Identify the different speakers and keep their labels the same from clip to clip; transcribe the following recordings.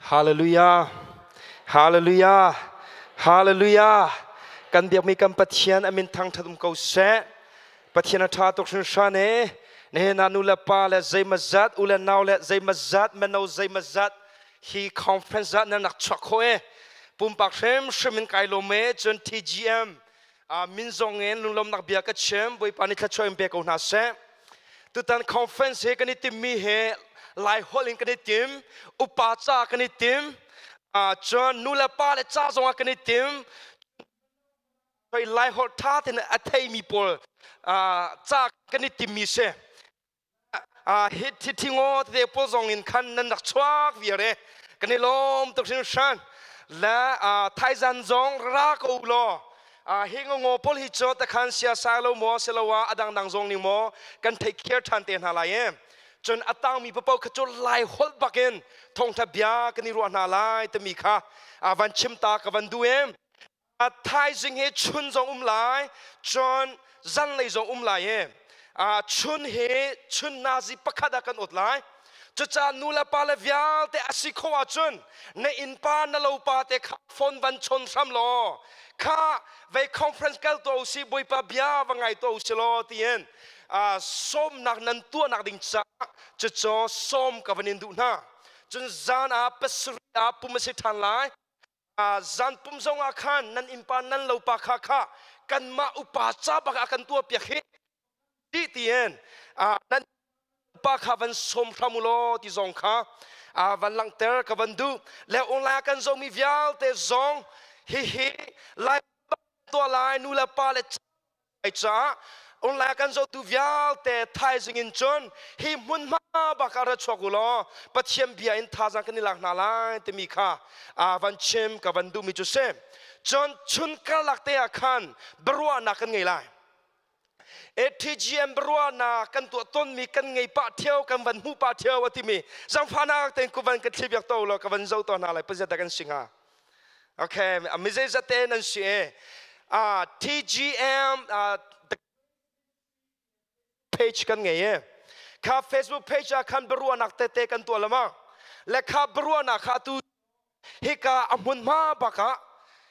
Speaker 1: Hallelujah. Hallelujah. Hallelujah. Kan biakmi kan Pathian amin thangthat um ko seh. Pathian a tha tuk hringhran e. Nihin ah nu le pa le zeimazat u le nau le zeimazat mino zeimazat hi conference ah nan rak chuak kho e. Pumpak hrimhrim in kai lawm e. Cun TGM min zong in lunglawmnak bia ka chim. Bawipa nih thluachuah in pe ko hna seh. Tutan conference he kan i timmi he Lai holh in kan i tim, upa ca kan i tim, cun nu le pa le ca zong ah kan i tim. Lai holh ṭha tein a theimi pawl ca kan i timmi si. Hi thingo tete pawl zong in khan nan rak chuak viar e. Kan i lawm tuk hringhran. Le thaizan zong ra ko u law hi ngo pawl hi cu takhan siasa lo maw siloah a dangdang zong ning maw kan theih khiar ṭhan te hna lai e. Cun a tangmi paoh kha cu lai holh bakin thawngṭha bia kan i ruah hna lai timi kha van chim ta ka van duh e. Thaizing hi chun zong um lai, cun zanlei zong um lai e. Chun hi chun nazi pakhat ah kan ot lai. Cucaah nu le pa le vialte a si kho ahcun na innpa na lopa te kha phone van chawn hram law kha vei conference kal to usi Bawipa bia va ngai to usi law tiin sawmnak nan tuahnak ding caah cucu sawm ka van in duh hna. Cun zan ah pasarih ah pum a si ṭhan lai. Zan pum zong ah khan nan innpa nan lopa kha kha kanmah upa ca bak ah kan tuah piak hi ti tiin nan pa kha van sawm hram u law ti zong kha van langhter ka van duh. Le online kan zohmi vialte zong hihi lai tuah lai nu le pa le ai caah online kan zohtu vialte thaizing in cun hi hmunhma bak ah ra chuak u law Pathian bia in thazaang kan i lak hna lai timi kha van chim ka van duhmi cu si. Cun chun karlak te ah khan biaruahnak kan ngei lai. ATGM biaruahnak kan tuah tonmi kan ngei pah theo kan van hmu pah theo a timi zangfahnak tein ku van ka thli biak to law ka van zo to hna lai pazia kan si hnga. Okay, mi zeizat te nan si e. TGM page kan ngei e. Kha Facebook page ah khan biaruahnak tete kan tuah lama. Le kha biaruahnak kha tu hika a hmunhma bak ah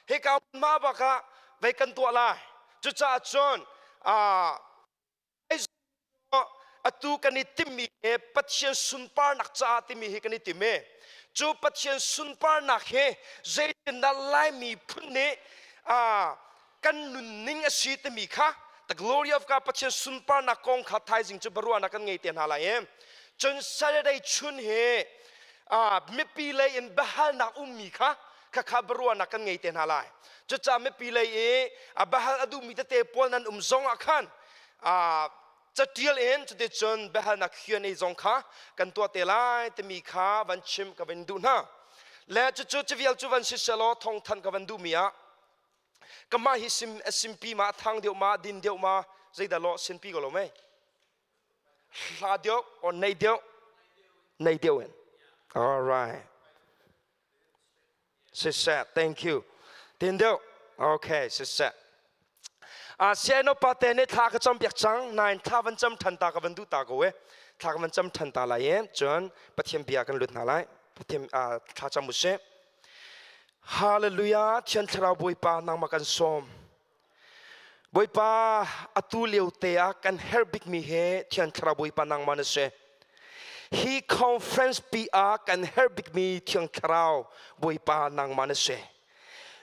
Speaker 1: hika hmunhma bak ah vei kan tuah lai. Cucaah cun atu kan i timmi he Pathian sunparnak caah timi hi kan i tim e. Cu Pathian sunparnak hi zeitindah Laimi phun nih kan nunning a si timi kha the glory of God Pathian sunparnak kong kha thaizing cu biaruahnak kan ngei te hna lai e. Cun Saturday chun hi mipi lei in biahalnak ummi kha khakha biaruahnak kan ngei te hna lai. Cucaah mipi lei i a biahal a duhmi tete pawl nan um zong ah khan catial in cuticun biahalnak Q&A zong kha kan tuah te lai timi kha van chim ka van duh hna. Le cucu civial cu van si selaw thawngthanh ka van duhmi ah kamah hi sim simpi ma thang deuh ma din deuh ma zeidah law sinpi ko lo mei hla deuh or nei deuh nei deuh in all right Siseh, thank you. Tin deuh. Okay, siseh. A siano pa te nih thla ka cam piak cang nain thla van cam than ta ka van duh ta ko e. Thla ka van cam than ta lai e. Cun Pathian bia kan lut hna lai. Pathian thla cam usih. Hallelujah, Thian Thlarau Bawipa nangmah kan sawm. Bawipa, atu lio te ah kan herh bikmi hi Thiang Thlarau Bawipa nangmah na si. Hi conference pi ah kan herh bikmi Thiang Thlarau Bawipa nangmah na si.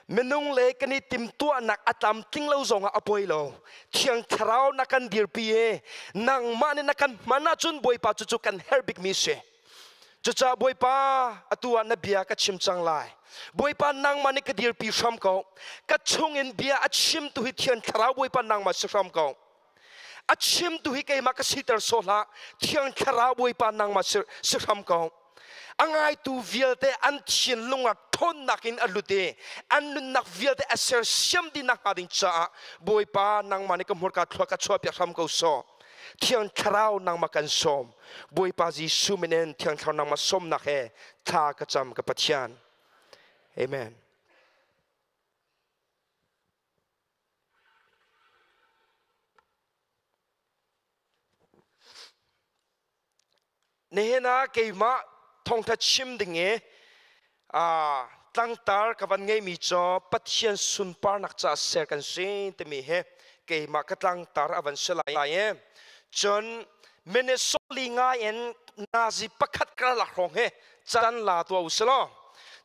Speaker 1: Minung le kan i timtuahnak a tlamtling lo zongah a poi lo. Thiang Thlarau na kan dirpi i nangmah nih na kan hman ahcun Bawipa cucu kan herh bikmi si. Cucaah Bawipa, atu ah na bia ka chim cang lai. Bawipa nangmah nih ka dirpi hram ko. Ka chungin bia a chimtu hi Thiang Thlarau Bawipa nangmah si hram ko. A chimtu hi keimah ka siter sawh hlah. Thiang Thlarau Bawipa nangmah si hram ko. A ngaitu vialte an thinlung ah ṭhawnnak in a lut i an nunnak vialte a sersiam dih nakhnga ding caah Bawipa nangmah nih ka hmurka thlua ka chuahpiak hram ko sawh. Thiang Thlarau nangmah kan sawm. Bawipa Jesuh min in Thiang Thlarau nangmah sawmnak he thla ka cam ka Pathian. Amen. Nihin ah keimah thawngtha chim ding i Tlangtar ka van ngeimi cu Pathian sunparnak caah ser kan si timi hi keimah ka tlangtar a van si lai i cun minute ngai in nazi pakhat karlak hrawng hi can la tuah u si law,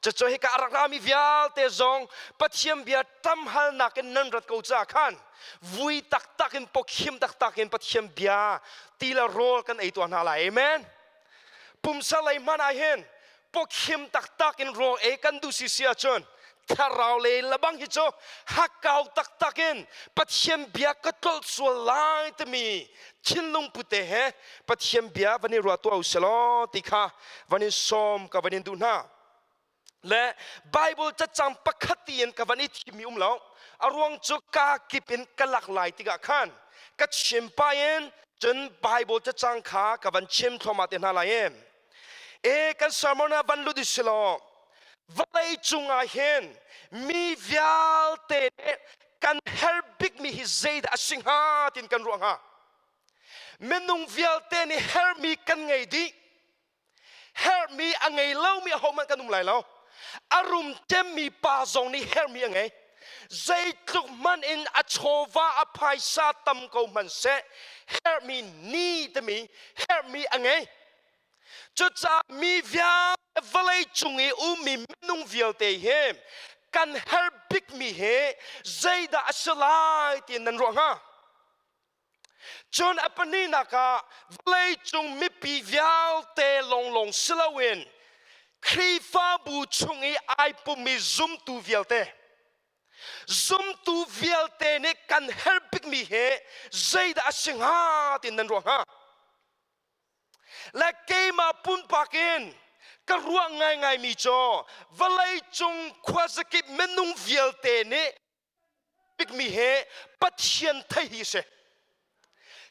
Speaker 1: cucu hika a rak rami vialte zong Pathian bia ṭamhalnak in nan rat ko caah khan vui taktak in, pawkhim taktak in Pathian bia ti le rawl kan ei tuah hna lai. Amen. Pumsa lei hmanh ah hin pawkhim taktak in rawl ei kan duh si si ahcun, thlarau lei labang hi cu hakkau taktak in Pathian bia ka tlolh sual lai timi thinlung pute he Pathian bia van i ruah tuah u selaw ti kha van in sawm ka van in duh hna. Le Bible cacang pakhat tiin ka van i thimmi um lo. A ruang cu ka kip in ka lak lai tikah khan ka chim pa in cun Bible cacang kha ka van chim thluahmah te hna lai. E kan sermon ah van lut si law, vawlei cungah hin mi vialte kan herh bikmi hi zeidah a si hnga tin kan ruah hnga? Minung vialte nih herhmi kan ngei dih. Herhmi a ngei lomi ahohmanh kan um lai lo. A rum cemmi pa zong nih herhmi a ngei. Zeitluk hmanh in a chawva, a phaisa tam ko hmanh seh, herhmi ni timi herhmi a ngei. Cucaah mi vialte, vawlei cung i ummi minung vialte hi kan herh bikmi hi zeidah a si lai tiin nan ruah hnga? Cun a pahnihnak ah, vawleicung mipi vialte lawnglawng si loin Khrihfabu chung i ai pummi zumtu vialte, zumtu vialte nih kan herh bikmi hi zeidah a si hnga tiin nan ruah hnga? Le keimah pumpak in ka ruah ngaingaimi cu vawleicung khuazakip minung vialte nih bikmi he Pathian thei hi si.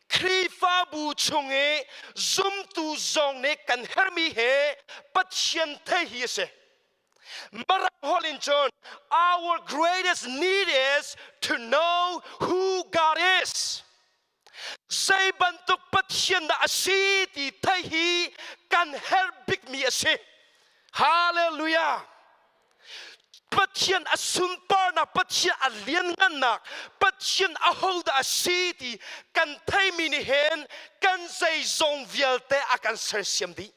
Speaker 1: Khrihfabu chung i zumtu zong nih kan herhmi he Pathian thei hi si. Mirang holh in cun, our greatest need is to know who God is. Zei bantuk Pathian dah a si ti theih hi kan herh bikmi a si. Hallelujah. Pathian a sunparnak, Pathian a lianngannak, Pathian a hodah a si ti kan theimi nih hin kan zeizong vialte a kan sersiam dih.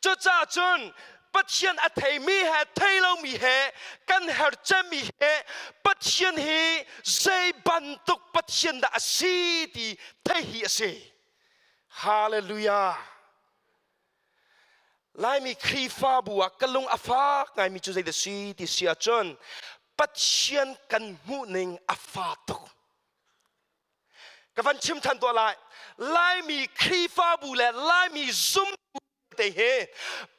Speaker 1: Cucaah cun Pathian a theimi he, thei lomi he, kan herh cemmi he Pathian hi zei bantuk Pathian dah a si ti theih hi a si. Hallelujah. Laimi Khrihfabu ah ka lung a fak ngaimi cu zeidah si ti si ahcun, Pathian kan hmuhning a fa tuk. Ka van chim than tuah lai. Laimi Khrihfabu le Laimi zumtu te hi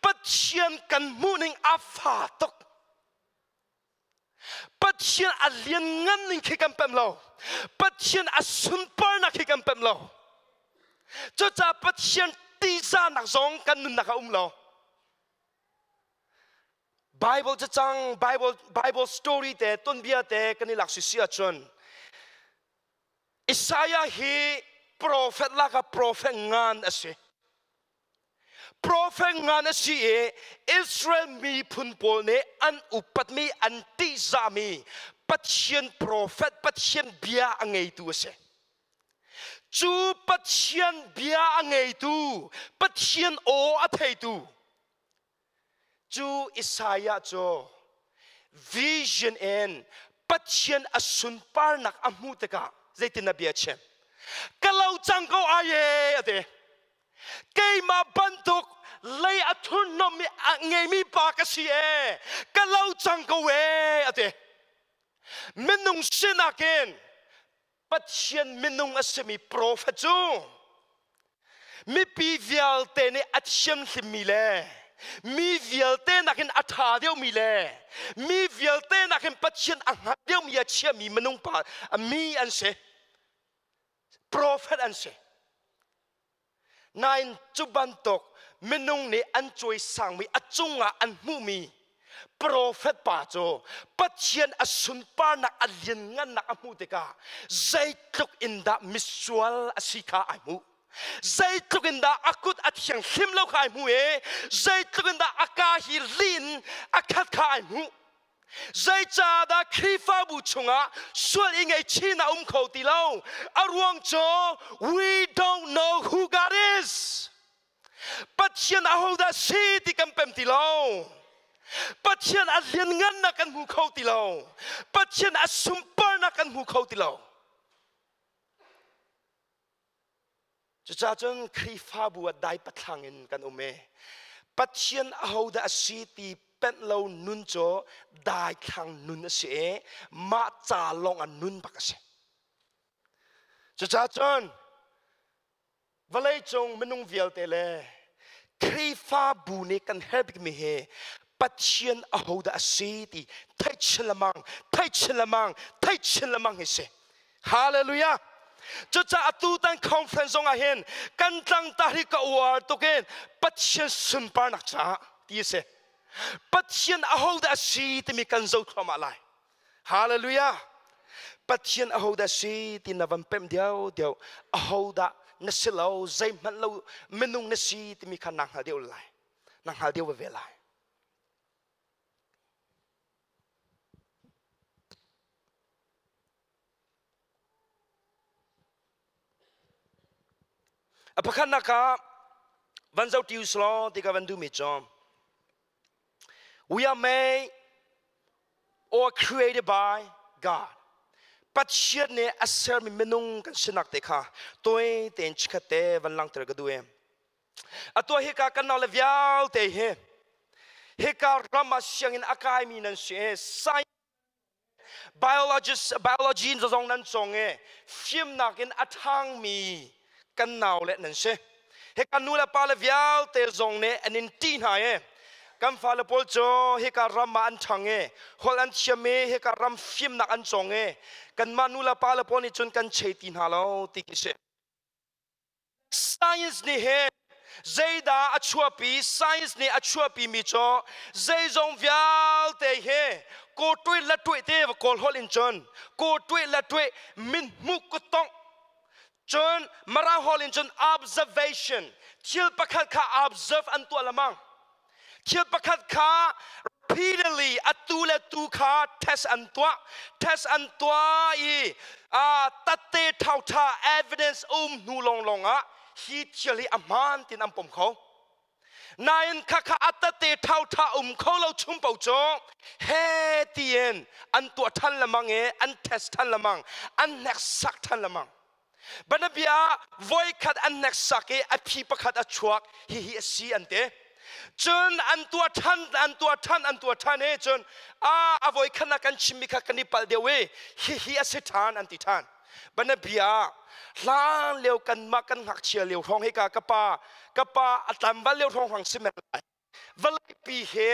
Speaker 1: Pathian kan hmuhning a fa tuk. Pathian a lianngan ning khi kan pem lo. Pathian a sunparnak khi kan pem lo. Cucaah Pathian tihzahnak zong kan nunnak a um lo. Bible cacang, Bible story te, tuanbia te kan i lak si si ahcun, Isaiah hi prophet lak ah prophet ngan a si. Prophet ngan a si i Israel miphun pawl nih an upatmi, an ṭihzahmi Pathian prophet, Pathian bia a ngeitu a si. Cu Pathian bia a ngeitu, Pathian aw a theitu cu Isaiah cu vision in Pathian a sunparnak a hmuh tikah zeitin a bia chim? "Ka lo cang ko ai e," a ti. "Keimah bantuk lei a thurhnawmmi a ngeimi pa ka si e, ka lo cang ko e," a ti. Minung sinak in Pathian minung a simi profet cu mipi vialte nih a thianghlimmi le mi vialte nakin a ṭha deuhmi le mi vialte nakin Pathian a hngal deuhmi a chiami minung pa mi an si, profet an si. Nain cu bantuk minung nih an cawisangmi, a cungah an hmuhmi profet pa cu Pathian a sunparnak, a lianngannak a hmuh tikah zeitluk in dah misual a si kha ai hmuh. Zeitluk in dah a kut a thianghlim lo kha ai hmu i zeitluk in dah a ka hi lin a khat kha ai hmuh. Zeicahdah Khrihfabu chungah sual i ngaihchih na um kho ti lo? A ruang cu we don't know who God is. Pathian ahodah si ti kan pem ti lo. Pathian a lianngannak kan hmu kho ti lo. Pathian a sunparnak kan hmu kho ti lo. Cucaah cun Khrihfabu ah dai pathlang in kan um i Pathian ahodah a si ti penh lo nun cu daithlang nun a si i mah ca lawng ah nun bak a si. Cucaah cun vawleicung minung vialte le Khrihfabu nih kan herh bikmi hi Pathian ahodah a si ti theih chin lengmang, theih chin lengmang, theih chin lengmang hi si. Hallelujah! Cucaah tutan conference zong ah hin kan tlangtar hi ka uar tuk in Pathian sunparnak caah ti a si. Pathian ahodah a si timi kan zoh thluahmah lai. Hallelujah! Pathian ahodah si ti na van pemh deuh deuh ahodah na si lo zeihmanh lo minung na si timi kha na hngal deuh lai. Na hngal deuh ve lai. A pakhatnak ah van zoh ti usulaw ti ka van duhmi cu we are made or created by God. Pathian nih a sermi minung kan sinak te kha toi tein chikhat te van langhter ka duh i atu hika kan nau le vialte hi hika ram ah sianginn a kaimi nan si i science biologist biology in zong nan cawng i fimnak in a ṭhangmi kan nau le nan si. Hika nu le pa le vialte zong nih an in ṭih hna i kan fale pawl cu hika ram ah an ṭhang i holh an thiam i hika ram fimnak an cawng i kanmah nu le pa le pawl nih cun kan chei ti hna lo ti khi si. Science nih hin zeidah a chuahpi? Science nih a chuahpi mi cu zeizong vialte hi kaw tuih la tuih te va kawl holh in cun kaw tuih la tuih min hmuh kutongh cun Mara holh in cun observation thil pakhat kha observe an tuah lamang thil pakhat kha repeatedly atu le tu kha test an tuah test an tuah i tatte thauṭha evidence um hnu lawnglawng ah hi thil hi a hmaan tin an pom kho nain khakha a tatte thauṭha um kho lo chung po cu he tiin an tuah ṭhan lemang i an test ṭhan lemang an hneksak ṭhan lemang Banabia voikhat an hneksak i a phi pakhat a chuak hihi a si an ti. Cun an tuah ṭhan an tuah ṭhan an tuah ṭhan i cun a a voikhat ah kan chimmi kha kan i palh deuh i hihi a si ṭhan an ti ṭhan. Banabia hlan lio kanmah kan ngakchia lio hrawng hika ka pa ka pa a tlamval lio hrawng hrawng si men lai. Vawleipi he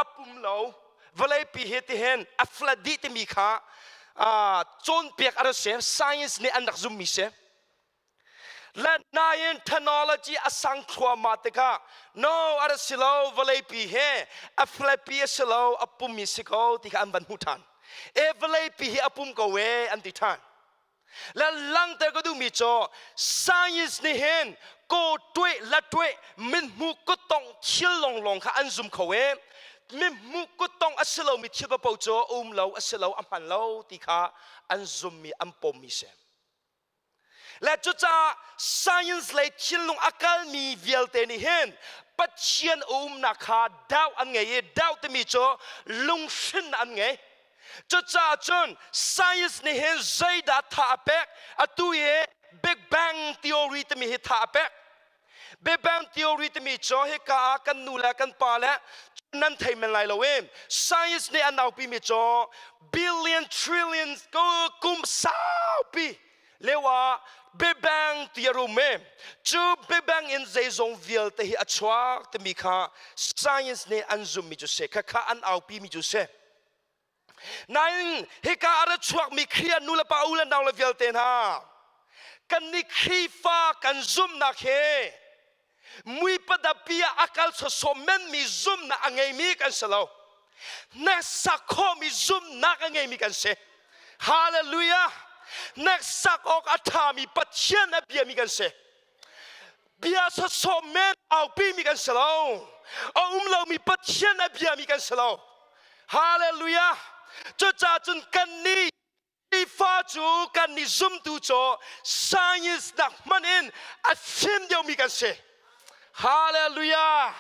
Speaker 1: a pum lo vawleipi he tihin a flat dih timi kha cawnpiak a rak si science nih an rak zummi si le nain technology a sang thluahmah tikah no a rak si lo vawleipi he a flatpi a si lo a pummi si ko ti kha an van hmuh ṭhan e vawleipi hi a pum ko e an ti ṭhan Le langhter ka duhmi cu science nih hin kaw tueh la tueh mithmuh kuttongh thil lawnglawng kha an zum kho i mithmuh kuttongh a si lomi thil paoh cu a um lo a si lo a hman lo ti kha an zummi an pommi si. Le cucaah science lei thinlung a kalmi vialte nih hin Pathian a umnak kha doubt an ngei i doubt timi cu lunghrinnak an ngei. Cucaah cun science nih hin zeidah tha a pek? Atu hi Big Bang theory timi hi tha a pek. Big Bang theory timi cu hika ah kan nu le kan pa le nan thei men lai lo i science nih an aupi mi cu billion trillions kum saupi lio ah Big Bang ti a rum i cu Big Bang in zeizong vialte hi a chuak timi kha science nih an zummi cu si khakha an aupi mi cu si. Nain hika a ra chuakmi Khrih nu le pa u le nau le vialte hna kan nih Khrihfa kan zumhnak he mui padapi ah a kal sawsawh menmi zumhnak a ngeimi kan si lo. Hneksak khawhmi zumhnak a ngeimi kan si. Hallelujah! Hneksak awk a ṭhami Pathian a biami kan si. Bia sawsawh men aupi mi kan si lo. A um lomi Pathian a biami kan si lo. Hallelujah. Cucaah cun kan nih Khrihfa cu kan nih zumtu cu science nak hmanh in a fim deuhmi kan si. Hallelujah.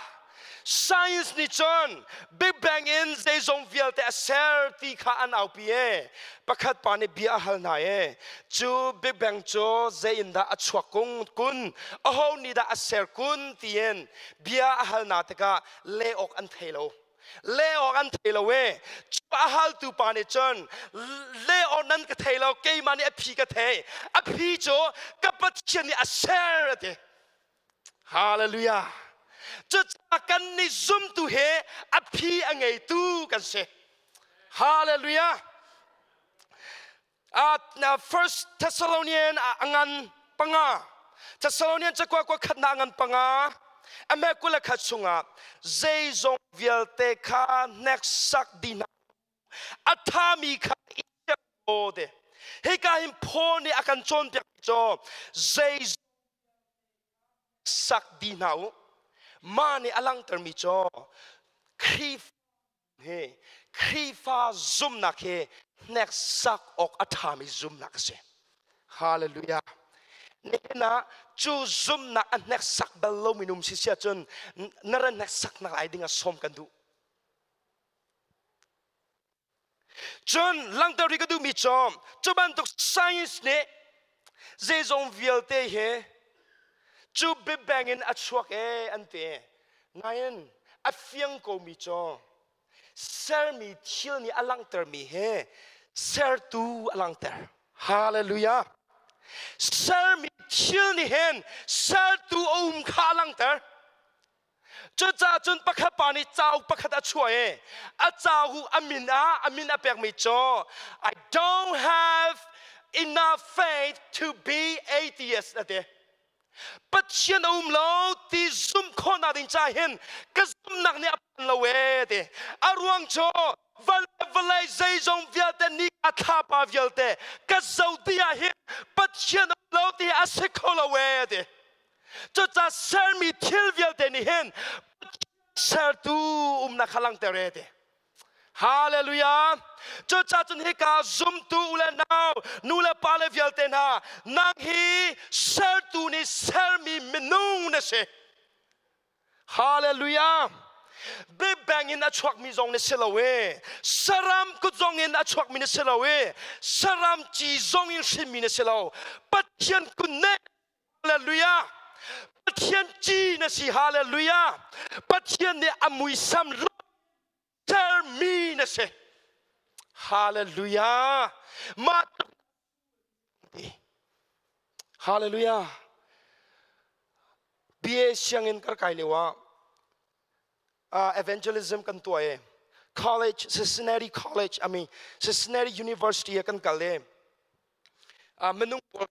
Speaker 1: Science nih cun Big Bang in zeizong vialte a ser ti kha an aupi e. Pakhat pa nih bia a hal hna e. Cu Big Bang cu zei in dah a chuak kung kun, aho nih dah a ser kun tiin bia a hal hna tikah leh awk an thei lo. Le awk an thei lo e. Cu a haltu pa nih cun le awk nan ka thei lo, keimah nih a phi ka thei. A phi cu ka Pathian nih a ser a ti. Hallelujah. Cucaah kan nih zumtu he a phi a ngeitu kan si. Hallelujah. First Thessalonian a ngan panga. Thessalonian cakua kua khatnak ngan panga. Ame 21 chungah zeizong vialte kha hneksak dih hna a thami kha i te. Hika hin Paul nih a kan cawnpiak cu zei sak dih hna u. Mah nih a langhtermi cu Khrihfa hi Khrihfa zumhnak hi hneksak awk a ṭhami zumhnak a si. Hallelujah. Nihin ah cu zumhnak a hneksak bal lomi num si si ahcun na ra hneksaknak lai ding ah sawm kan duh. Cun langhter rih ka duhmi cu cu bantuk science nih zeizong vialte hi cu Big Bang in a chuak ee an ti. Nain a fiang komi cu sermi thil nih a langhtermi hi sertu a langhter. Hallelujah. Sermi thil nih hin sertu a um kha a langhter. Cucaah cun pakhat pa nih cauk pakhat a chuah i a cauk a min ah a min a pekmi cu I don't have enough faith to be atheist a ti. Pathian a um lo ti zumh khawhnak ding ca hin ka zumhnak nih a phan lo ee ti. A ruang cu vawlei zeizong vialte ni a thlapa vialte ka zo ti ah hin Pathian a um lo ti a si kho lo ee ti. Cucaah sermi thil vialte nih hin sertu umnak kha langhter e ti. Hallelujah. Cucaah cun hika zumtu u le nau, nu le pa le vialte hna, nang hi sertu nih sermi minung na si. Hallelujah. Big Bang in a chuakmi zong na si lo e. Saram kut zong in a chuakmi na si lo e. Saram ci zong in hrinmi na si lo. Pathian kun ne Hallelujah. Pathian ci na si. Hallelujah. Pathian nih a muisam mi na si. Hallelujah. Mah Hallelujah. BA sianginn kar kai lio ah evangelism kan tuah i college Cincinnati College I mean Cincinnati University ah kan kal i minung pawl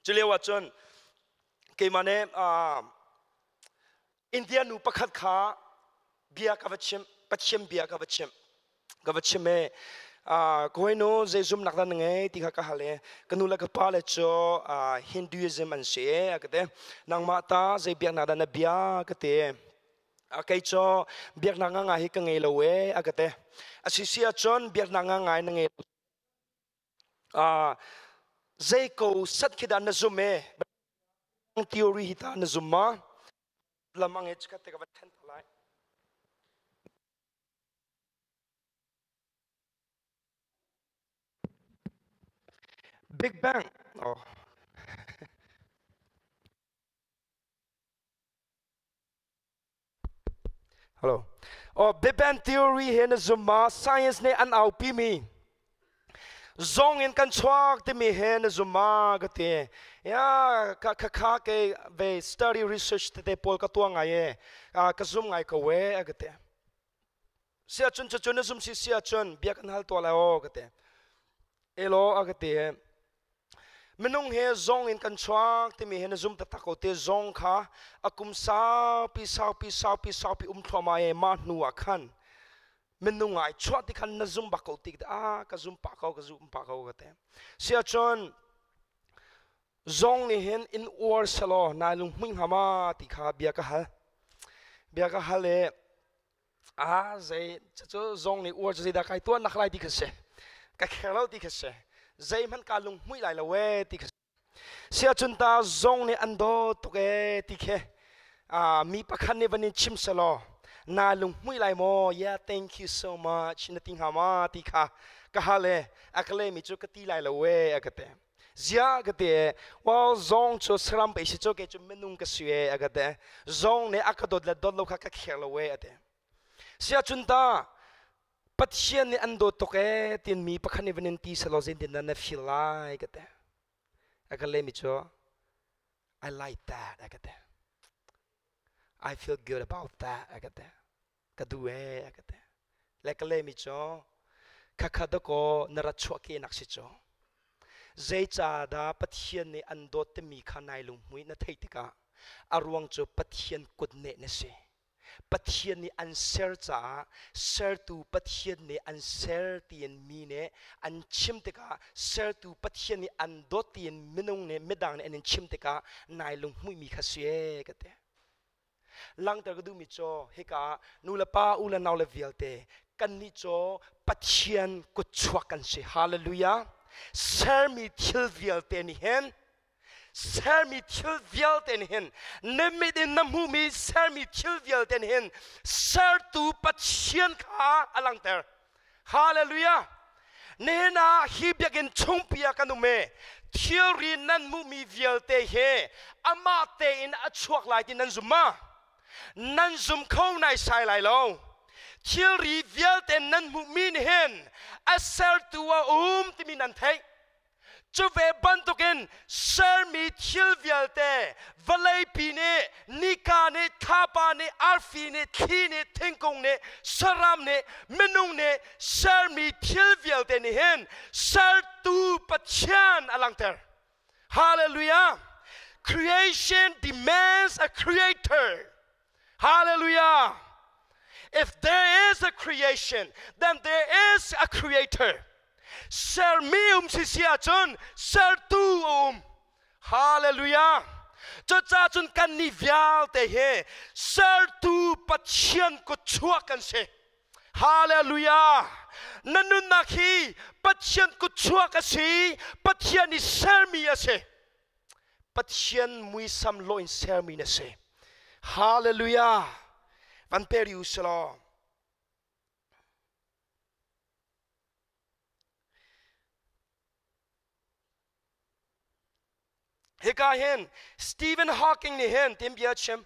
Speaker 1: Culio ahcun keimah nih India nu pakhat kha bia ka va chimh, Pathian bia ka va chimh. Ka va chim i ka hawinu zei zumnak dah na ngei ti kha ka hal i ka nu le ka pa le cu Hinduism an si e a ka ti. Nangmah ta zei biaknak dah na bia ka ti. Kei cu biaknak ngangai hi ka ngei lo ee a ka ti. A si si ahcun biaknak ngangai na ngei lo. Zei ko sat khi dah na zum ee? Theory hi ta na zum ma? Lam ang e chikat te ka van then ta lai. Big Bang. Oh. Hello. Oh, Big Bang theory he na zum ma science nih an aupi mi zong in kan chuak timi he na zum ma ka ti. Ya ka kha kha ke ve study research tete pawl ka tuah ngai e. Ka zum ngai ko we ka ti. Sia cun cu na zum si sia cun bia kan hal tuah lai o ka ti. Elo a ka ti. Minung he zong in kan chuak timi he na zum taktak ko te zong kha a kum saupi saupi saupi saupi um thluahmah i mah hnu ah khan Minung ai chuah ti khan na zum bak ko ti a ka zum pah ko ka zum pah ko ka te. Sia cun zong nih hin in uar selaw nai lung hmuih hnga ma ti kha bia ka hal. Bia ka hal i a zei cu zong nih uar cu zeidah kai tuah nak lai ti kha si. Ka kher lo ti kha si. Zeihmanh ka lung hmuih lai lo ee ti kha Siacun ta zong nih an dawt tuk ee ti khi mi pakhat nih van in chim selaw na lunghmuih lai maw? Yeah, thank you so much na ti hnga ma ti kha ka hal e a ka lehmi cu ka ti lai lo ee a ka ti. Ziah ka ti e well zong cu saram pei si cu kei cu minung ka si ee a ka ti. Zong nih a ka dawt le dawt lo kha ka kher lo ee a ti. Siacun ta Pathian nih an dawt tuk ee tin mi pakhat nih van in ti selaw zeitin dah na feel lai ka ti. A ka lehmi cu I like that a ka ti. I feel good about that a ka ti. Ka duh ee a ka ti. Le ka lehmi cu khakha dakaw na rat chuah ke nak si cu. Zeicahdah Pathian nih an dawt timi kha nai lunghmuih na theih tikah a ruang cu Pathian kutneh na si. Pathian nih an ser caah sertu Pathian nih an ser tiin mi nih an chim tikah sertu Pathian nih an dawt tiin minung nih midang nih an in chim tikah nai lunghmuihmi kha si ee ka ti. Langhter ka duhmi cu hika ah nu le pa u le nau le vialte kannih cu Pathian kutchuak kan si. Hallelujah. Sermi thil vialte nih hin sermi thil vialte nih hin na mit in na hmuhmi sermi thil vialte nih hin sertu Pathian kha a langhter. Hallelujah! Nihin ah hi biakinn chungpi ah kan um i thilri nan hmuhmi vialte hi amah tein a chuak lai ti nan zum ma? Nan zum kho naisai lai lo. Thilri vialte nan hmuhmi nih hin a sertu a um timi nan theih. Cu ve bantukin sermi thil vialte vawleipi nih nika nih thlapa nih arfi nih thli nih thingkung nih saram nih minung nih sermi thil vialte nih hin sertu Pathian a langhter. Hallelujah! Creation demands a creator. Hallelujah! If there is a creation, then there is a creator. Sermi um si si ahcun sertu a um. Hallelujah! Cucaah cun kannih vialte hi sertu Pathian kutchuak kan si. Hallelujah! Na nunnak hi Pathian kutchuak a si, Pathian i sermi a si. Pathian muisam lawh in sermi na si. Hallelujah! Van pe rih u si law. Hika hin Stephen Hawking nih hin tin bia chim.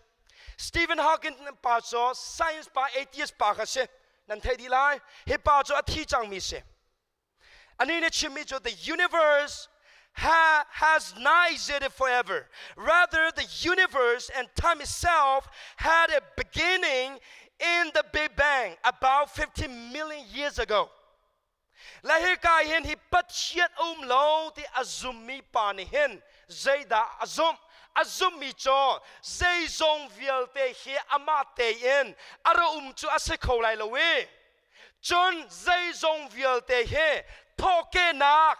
Speaker 1: Stephen Hawking pa cu science pa atheist pa kha si. Nan theih dih lai. Hi pa cu a thi cangmi si. Anih nih chimmi cu the universe ha, has not existed forever. Rather, the universe and time itself had a beginning in the Big Bang about 50 million years ago. Le hika hin hi Pathian um lo ti a zummi pa nih hin zeidah a zumh? A zummi cu zeizong vialte hi amah tein a ra um cu a si kho lai lo i cun zeizong vialte hi thawhkehnak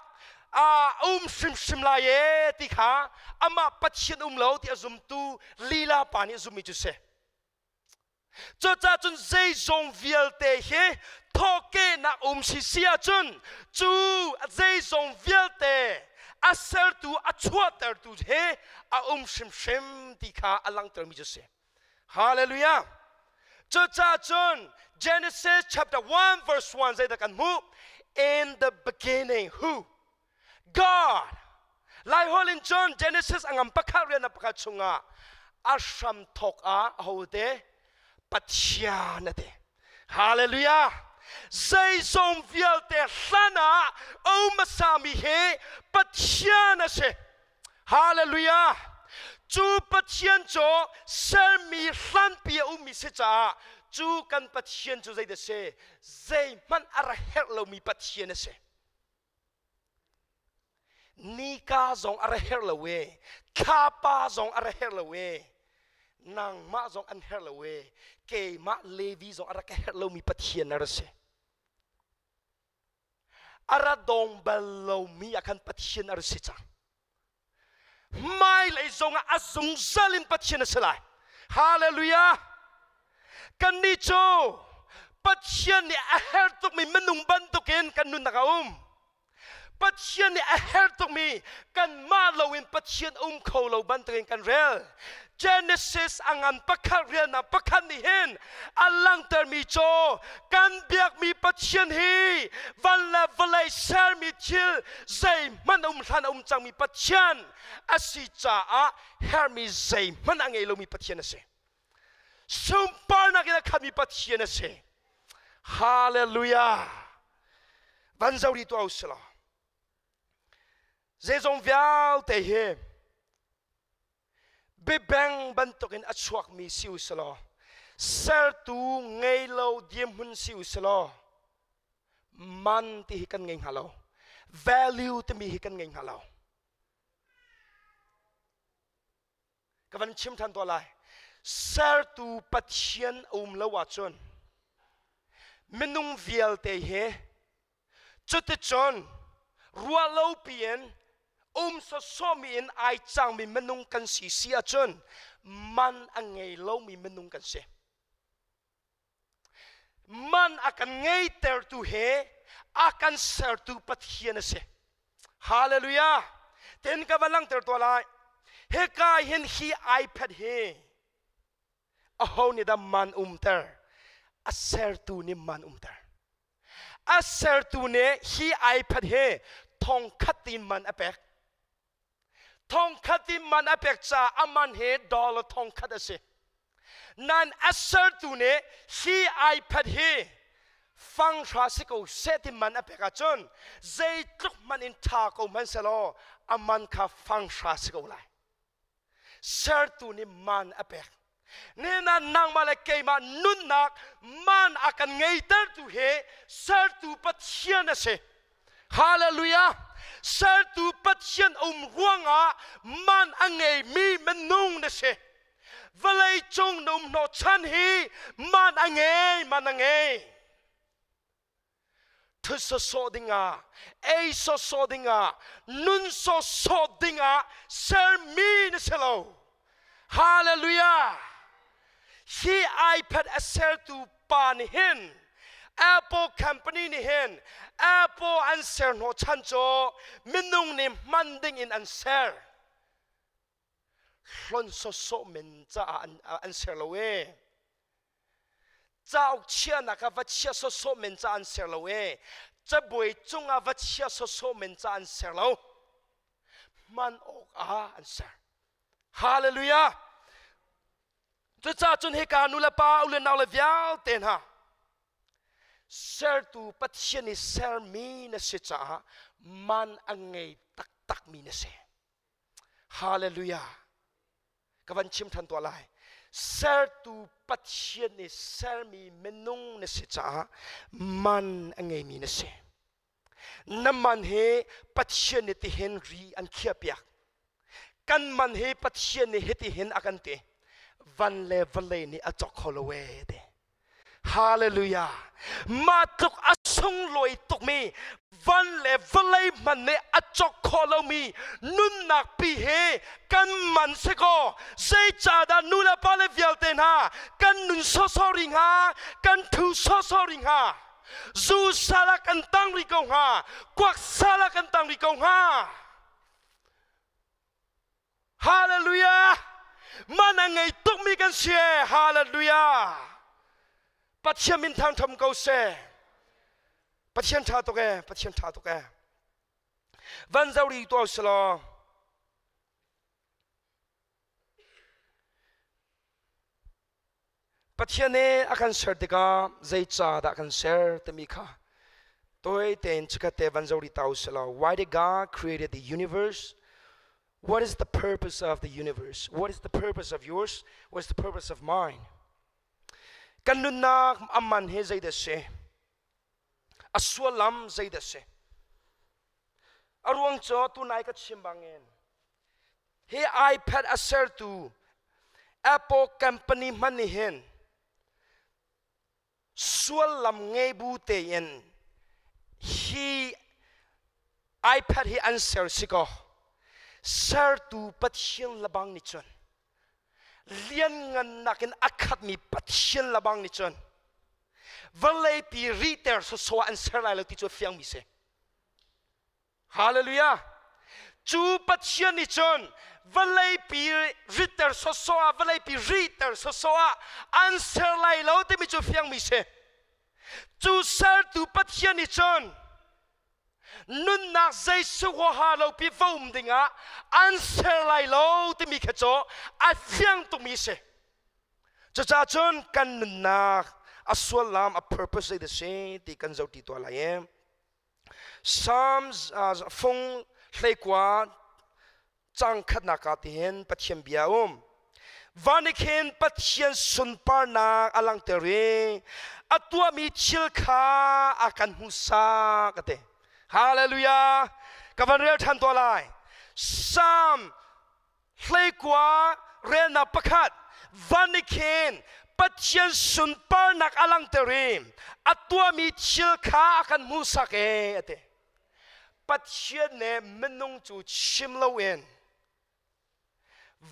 Speaker 1: a um hrimhrim lai e ti kha amah Pathian um lo ti a zumtu lila pa nih zummi cu si. Cucaah cun zeizong vialte hi thawhkehnak um si si ahcun cu zeizong vialte a sertu a chuahtertu he a um hrimhrim ti kha a langhtermi cu si. Hallelujah. Cucaah cun Genesis chapter 1 verse 1 zeidah kan hmuh? In the beginning who? God. Laiholh in cun Genesis a ngam pakhat rian a pakhat chungah a hram thawk ah ahote Pathian a ti. Hallelujah. Zeizong vialte hlan ah a hmasami hi Pathian a si. Hallelujah! Cu Pathian cu sermi hlanpi a ummi si caah cu kan Pathian cu zeidah si? Zeihmanh a ra herh lomi Pathian a si. Nika zong a ra herh lo e, thlapa zong a ra herh lo e, nangmah zong an herh lo e, keimah Levi zong a rak ka herh lomi Pathian a ra si. A ra dong bal lomi ah khan Pathian a ra si cang. Hmailei zongah a zungzal in Pathian a si lai. Hallelujah! Kannih cu Pathian nih a herh tukmi minung bantukin kan nunnak a um. Pathian nih a herh tukmi kanmah loin Pathian um kho lo bantukin kan rel. Genesis a ngan pakhat rialnak pakhat nih hin a langhtermi cu kan biakmi Pathian hi van le vawlei sermi thil zeihmanh a um hlan a um cangmi Pathian a si caah herhmi zeihmanh a ngei lomi Pathian a si. Sunparnak in a khatmi Pathian a si. Hallelujah! Van zo ri tuah u sih law. Zeizong vialte hi bibeng bantukin a chuakmi si u sih law sertu ngei lo dirhmun si u sih law man ti hi kan ngei hnga lo value timi hi kan ngei hnga lo Ka van chim ṭhan tuah lai. Sertu Pathian a um lo ahcun minung vialte hi cuticun ruah lo piin um sawsawmi in ai cangmi minung kan si si ahcun man a ngei lomi minung kan si. Man a kan ngeitertu he a kan sertu Pathian a si. Hallelujah! Ten ka van langhter tuah lai. Hika hin hi iPad hi aho nih dah man umter? A sertu nih man umter. A sertu nih hi iPad hi thongkhat in man a pek. Thongkhat in man a pek caah a man hi dollar thongkhat a si. Nan a sertu nih hi iPad hi fanghra si ko seh ti man a pek ahcun zeitluk hmanh in ṭha ko hmanh selaw a man kha fanghra si ko lai. Sertu nih man a pek. Nina nangmah le keimah nunnak man a kan ngeitertu hi sertu Pathian a si. Hallelujah! Sertu Pathian um ruangah man a ngeimi minung na si. Vawlei cung na um hnawhchan hi man a ngei, man a ngei. Thut sawsawh dingah, ei sawsawh dingah, nun sawsawh dingah sermi na si lo. Hallelujah! Hi iPad a sertu pa nih hin Apple company nih hin Apple an ser hnawhchan cu minung nih hman ding in an ser. Hlon sawsawh men caah an ser lo ee. Cauk chiahnak ah va chia sawsawh men ca an ser lo ee. Cabuai cungah va chia sawsawh men ca an ser lo. Hman awk ah an ser. Hallelujah! Cucaah cun hika nu le pa u le nau le vialte hna sertu Pathian i sermi na si caah man a ngei taktakmi na si. Hallelujah! Ka van chim ṭhan tuah lai. Sertu Pathian i sermi minung na si caah man a ngeimi na si. Na man hi Pathian nih tihin ri an khiahpiak. Kan man hi Pathian nih hitihin a kan ti. Van le vawlei nih a cawk kho lo ee ti. Hallelujah. Mah tluk a sunglawi tukmi van le vawlei hmanh nih a cawk khawh lomi nunnak pi hi kan man si kaw zeicahdah nu le pa le vialte hna kan nun sawsawh rih hnga kan thu sawsawh rih hnga zu sal ah kan tang rih ko hnga kuak sal ah kan tang rih ko hnga Hallelujah man a ngei tukmi kan si Hallelujah Pathian min thangtham ko seh Pathian tha tuk e Pathian tha tuk e van zo ri tuah selaw Pathian nih a kan ser tikah zei ca dah kan ser timi kha tawi tein chikkhat te van zoh rih ta u sih law why did God created the universe? What is the purpose of the universe? What is the purpose of yours? What is the purpose of mine? Kan nunnak a man hi zeidah si? A sullam zeidah si? A ruang cu tunai ka chim bangin hi iPad a sertu Apple company hmanh nih hin suallam ngei bu tein hi iPad hi an ser si kaw sertu Pathian labang nih cun lianngannak in a khatmi Pathian labang nih cun vawleipi rihter sawsawh an ser lai lo ti cu a fiangmi si. Hallelujah! Cu Pathian nih cun vawleipi ritter sawsawh ah vawleipi rihter sawsawh ah an ser lai lo timi cu fiangmi si. Cu sertu Pathian nih cun nunnak zeisuk huaha lo pi va um dingah an ser lai lo timi kha cu a fiang tukmi si. Cucaah cun kan nunnak a suallam a purpose zei dah si ti kan zohti tuah lai i Psalms fung 19 cang khatnak ah tihin Pathian bia um. Van i khin Pathian sunparnak a langhter i a tuahmi thil kha a kan hmuhsak a ti. Hallelujah! Ka van rel ṭhan tuah lai. Psalm 19 relnak pakhat van i khin Pathian sunparnak a langhter i a tuahmi thil kha a kan hmuhsak e a ti. Pathian nih minung cu chim loin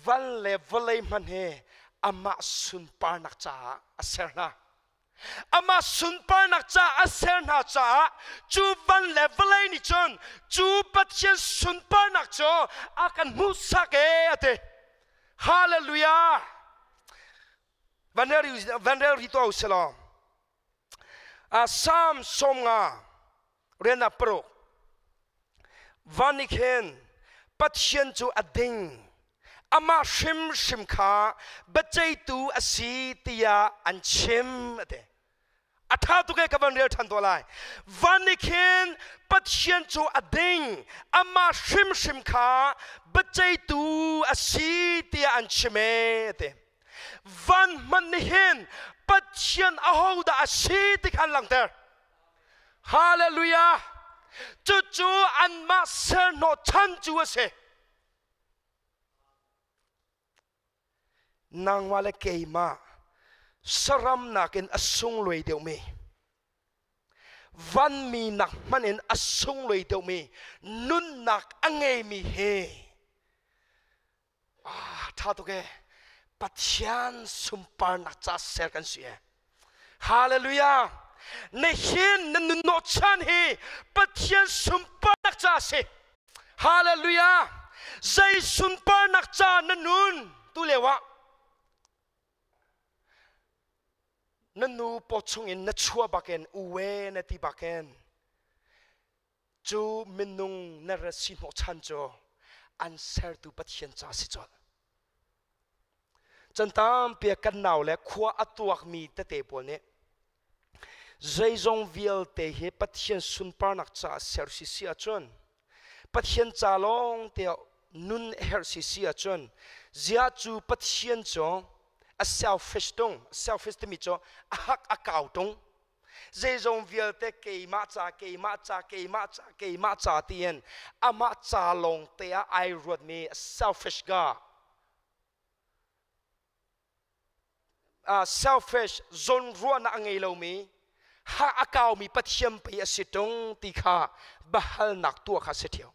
Speaker 1: van le vawlei hmanh hi amah sunparnak caah a ser hna. Amah sunparnak caah a ser hna caah cu van le vawlei nih cun cu Pathian sunparnak cu a kan hmuhsak e a ti. Hallelujah! Van rel rih tuah u sih law. Psalm 50 riannak 6 van nih khin Pathian cu a ding amah hrimhrim kha biaceihtu a si tiah an chim a ti a ṭha tuk e ka van rel ṭhan tuah lai van nih khin Pathian cu a ding amah hrimhrim kha biaceihtu a si tiah an chim e a ti van hmanh nih hin Pathian ahodah a si ti kha an langhter. Hallelujah! Cucu anmah serhnawh chan cu a si. Nangmah le keimah saram nakin a sunglawi deuhmi vanmi nak hmanh in a sunglawi deuhmi nunnak a ngeimi hi Ah, ṭha tuk e. Pathian sunparnak ca ser kan si e. Hallelujah. Nihin na nunno chan hi Pathian sunparnak ca si. Hallelujah. Zei sunparnak ca na nun tu lio ah na nu paw chungin na chuah bakin uwe na ti bakin Cu minung na rat si hnawhchan cu an sertu Pathian ca si colh. Can tampi kan nau le khua a tuakmi tete pawl nih zeizong vialte hi Pathian sunparnak caah ser si si ahcun Pathian ca lawng te nun herh si si ahcun ziah cu Pathian cu a selfish tung selfish timi cu a hak a kau tung Zeizong vialte keimah ca, keimah ca, keimah ca, keimah ca tiin amah ca lawng te ah ai ruatmi selfish ga. Selfish zawnruahnak a ngei lomi ha a kaumi Pathian pei a si ṭung ti kha biahalnak tuah kha si ṭheo.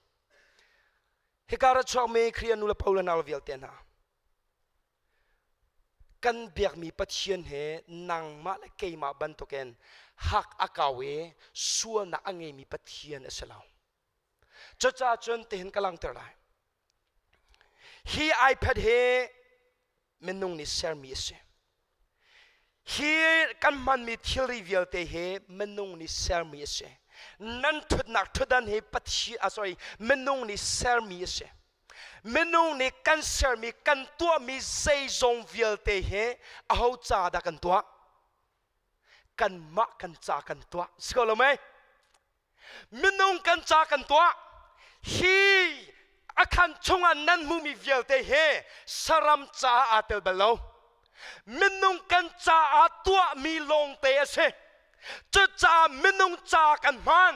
Speaker 1: Hika ra chuakmi Khrih nu le pa le nau vialte hna Kan biakmi Pathian he nangmah le keimah bantukin hak a kau i sualnak a ngeimi Pathian a si lo. Cucaah cun tihin ka langhter lai. Hi iPad hi minung nih sermi a si. Hi kan hmanmi thilri vialte hi minung nih sermi a si. Nan ṭhutnak ṭhutdan hi Pathian, ah, sorry, minung nih sermi a si. Minung nih kan sermi kan tuahmi zeizong vialte hi aho ca dah kan tuah? Kanmah kan ca kan tuah. Si ko lo mei? Minung kan ca kan tuah. Hi a khan chungah nan hmuhmi vialte hi saram caah aa tel bal lo. Minung kan caah tuahmi lawngte a si. Cucaah minung ca kan hman.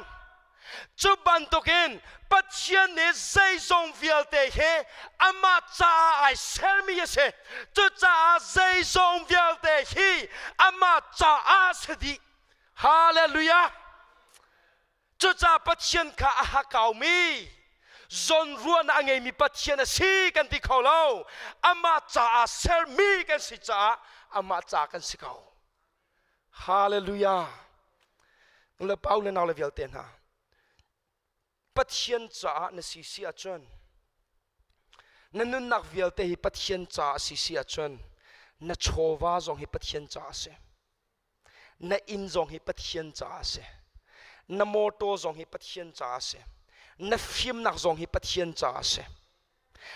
Speaker 1: Cu bantukin Pathian nih zeizong vialte hi amah caah ai sermi a si. Cucaah zeizong vialte hi amah caah a si dih. Hallelujah! Cucaah Pathian kha a hakaumi zawnruahnak a ngeimi Pathian a si kan ti kho lo. Amah caah sermi kan si caah amah ca kan si ko. Hallelujah. Nu le pa u le nau le vialte hna. Pathian caah na si si ahcun na nunnak vialte hi Pathian caah a si si ahcun na chawva zong hi Pathian caah a si. Na inn zong hi Pathian caah a si. Na mawtaw zong hi Pathian caah a si. Na fimnak zong hi Pathian caah a si.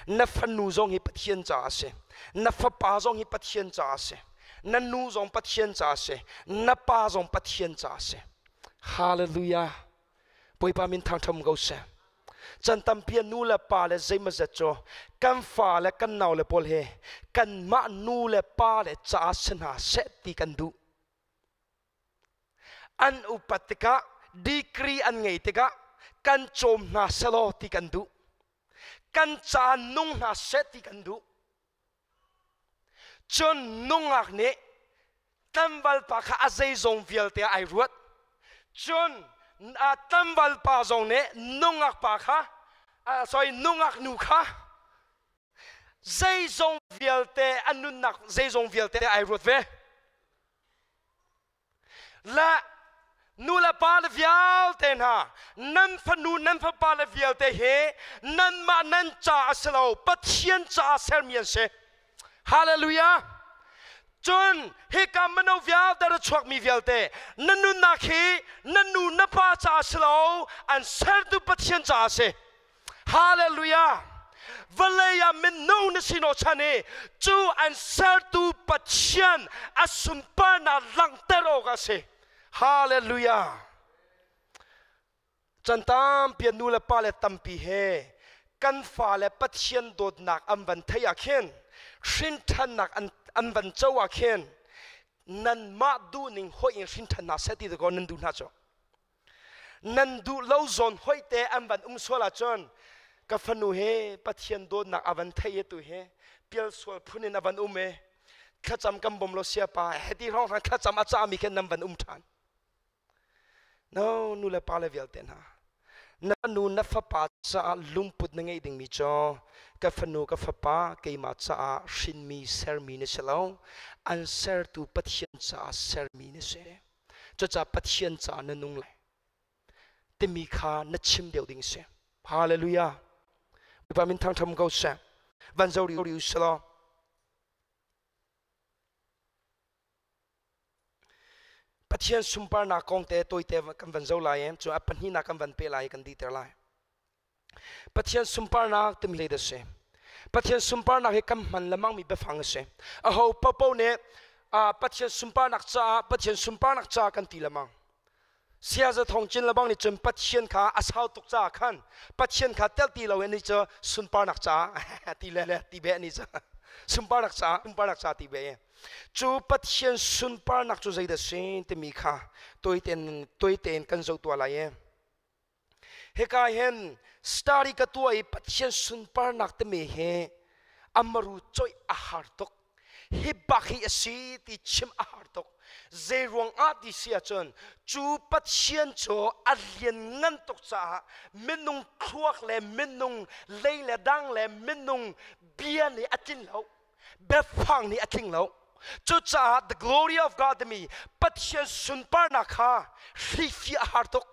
Speaker 1: Na fanu zong hi Pathian caah a si. Na fapa zong hi Pathian caah a si. Na nu zong Pathian caah a si. Na pa zong Pathian caah a si. Hallelujah. Bawipa min thangṭham ko seh. Can tampi ah nu le pa le zeimawzet cu kan fa le kan nau le pawl he kanmah nu le pa le caah si hna seh ti kan duh. An upat tikah degree an ngei tikah kan cawm hna selaw ti kan duh. Kan ca nung hna seh ti kan duh. Cun nungak nih tlangval pa kha a zeizong vialte ah ai ruat. Cun tlangval pa zong nih nungak pa kha sorry nungak nu kha zeizong vialte a nunnak zeizong vialte ai ruat ve. Le nu le pa le vialte hna nan fanu nan fapa le vialte hi nanmah nan ca a si lo Pathian caah sermi an si. Hallelujah. Cun hika mino vialte ra chuakmi vialte na nunnak hi na nu na pa caah si lo an sertu Pathian caah a si. Hallelujah! Vawlei ah minung na si chan i cu an sertu Pathian a sunparnak langhter awk a si. Hallelujah! Chan tampi nu le pa le tampi he kan fale Pathian dawtnak an van theih ah khin hrinṭhannak an van co ah khin nanmah duhning hoih in hrinṭhannak seh ti dakaw nan duh hna cu. Nan duh lo zawn hoih te an van um sual ahcun ka fanu he Pathian dawtnak a van thei tu he pial sual phun in a van um e thlacam kan bawm lo sia pa heti hrawng hran thlacam a cahmi khin nan van um ṭhan. No nu le pa le vialte hna na nu na fapa caah lungput na ngeih dingmi cu ka fanu ka fapa keimah caah hrinmi sermi na si lo an sertu Pathian caah sermi na si. Cucaah Pathian caah na nung lai timi kha na chim deuh ding si. Hallelujah. Bawipa min thangṭham ko seh. Van zo ri ri usalaw. Pathian sunparnak kong te tawite kan van zo lai em cu a pahnihnak kan van pe lai kan diter lai. Pathian sunparnak timi hlei a si. Pathian sunparnak hi kan hman lengmangmi biafang a si. Aho paohpaoh nih Pathian sunparnak caah Pathian sunparnak caah kan ti lengmang. Siaza thong cin lebang nih cun Pathian kha a sau tuk caah khan Pathian kha tel ti lo in nih cu sunparnak caah ti le ti be ni cu sunparnak caah sunparnak caah ti be cu Pathian sunparnak cu zeidah si timi kha toiten toiten kan zoh tuah lai i Hika hin study ka tuah i Pathian sunparnak timi hi amaru coih a har tuk. Hi bak hi a si ti chim a har tuk. Zei ruang ah ti si ahcun cu Pathian cu a lian ngan tuk caah minung thluak le minung lei le dang le minung bia nih a tlin lo. Biafang nih a tling lo. Cucaah the glory of God timi Pathian sunparnak kha hrifiah a har tuk.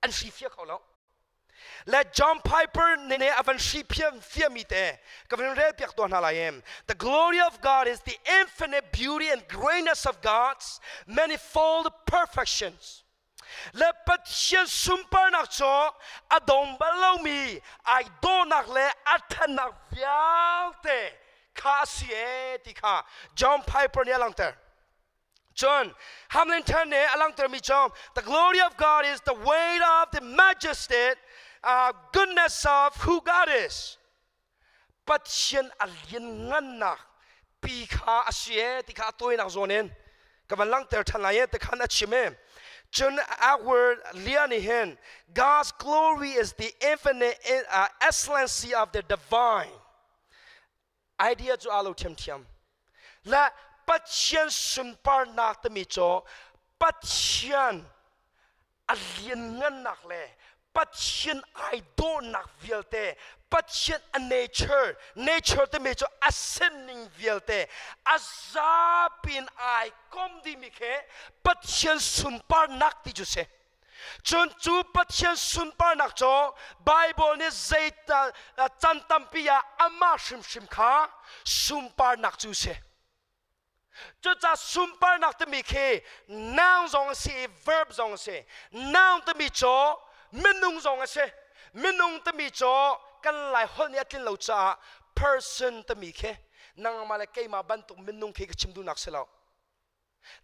Speaker 1: An hrifiah kho lo. Le John Piper nih a van hrifiah fiami te ka van rel piak tuah hna lai em. The glory of God is the infinite beauty and greatness of God's manifold perfections. Le Pathian sunparnak cu a dong bal lomi ai dawhnak le a ṭhatnak vialte kha a si ee ti kha John Piper nih a langhter. Cun Hamlin Turn nih a langhtermi cu the glory of God is the weight of the majesty goodness of who God is. Pathian a lianngannak pi kha a si ee ti kha a tawinak zawn in ka van langhter ṭhan lai ee ti khan a chim ee. Cun our lia nih hin God's glory is the infinite excellency of the divine. Idea cu aa lo ṭhiamṭhiam. Le Pathian sunparnak timi cu Pathian A lianngannak le Pathian ai dawhnak vialte, Pathian a nature, nature timi cu a sining vialte a zapi in ai kom dimi khi Pathian sunparnak ti cu si. Cun cu Pathian sunparnak cu Bible nih zei can tampi ah amah hrimhrim kha sunparnak cu si. Cucaah sunparnak timi khi noun zong a si i verb zong a si. Noun timi cu minung zong a si. Minung timi cu kan Lai holh nih a tlin lo caah person timi khi nangmah le keimah bantuk minung khi ka chim duhnak si lo.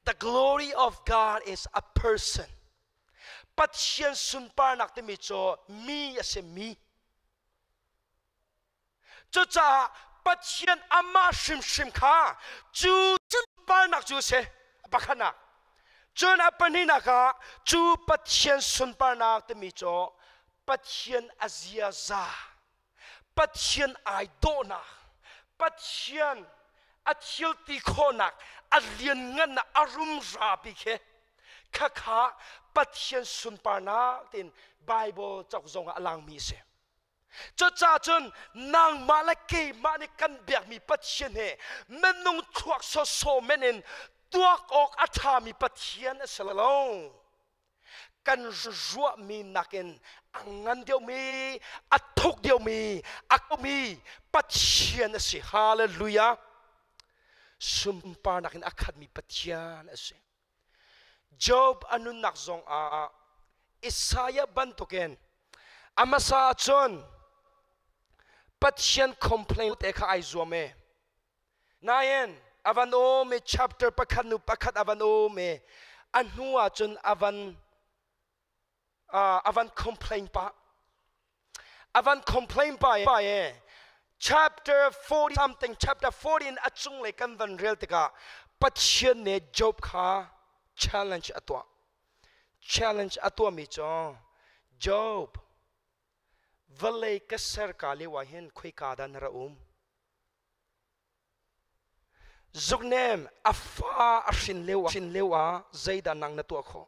Speaker 1: The glory of God is a person. Pathian sunparnak timi cu mi a si mi. Cucaah Pathian amah hrimhrim kha cu sunparnak cu a si. Pakhatnak. Cun a pahnihnak ah cu Pathian sunparnak timi cu Pathian a ziaza, Pathian ai dawhnak, Pathian a thil ti khawhnak, a lianngannak, a rumra pi khi khakha Pathian sunparnak tiin Bible cauk zong ah a langmi a si. Cucaah cun nangmah le keimah nih kan biakmi Pathian he minung thluak sawsawh men in tuak awk a ṭhami Pathian a si lo. Kan ruahmi nakin a ngan deuhmi, a thuk deuhmi, a kaumi Pathian a si. Hallelujah. Sunparnak in a khatmi Pathian a si. Job a nunnak zong ah Isaiah bantukin a hmasa ahcun Pathian complain te kha ai zuam e. Nain a van um i chapter pakhat nu pakhat a van um i a hnu ahcun a van a van complain pah. A van complain pa e chapter 40 something chapter 14 a cunglei kan van rel tikah Pathian nih Job kha challenge a tuah. Challenge a tuahmi cu Job vawlei ka ser ka lio ah hin khoika dah na ra um? Zuknem a fa a hrin lio hrin lio ah zeidah nang na tuah khawh?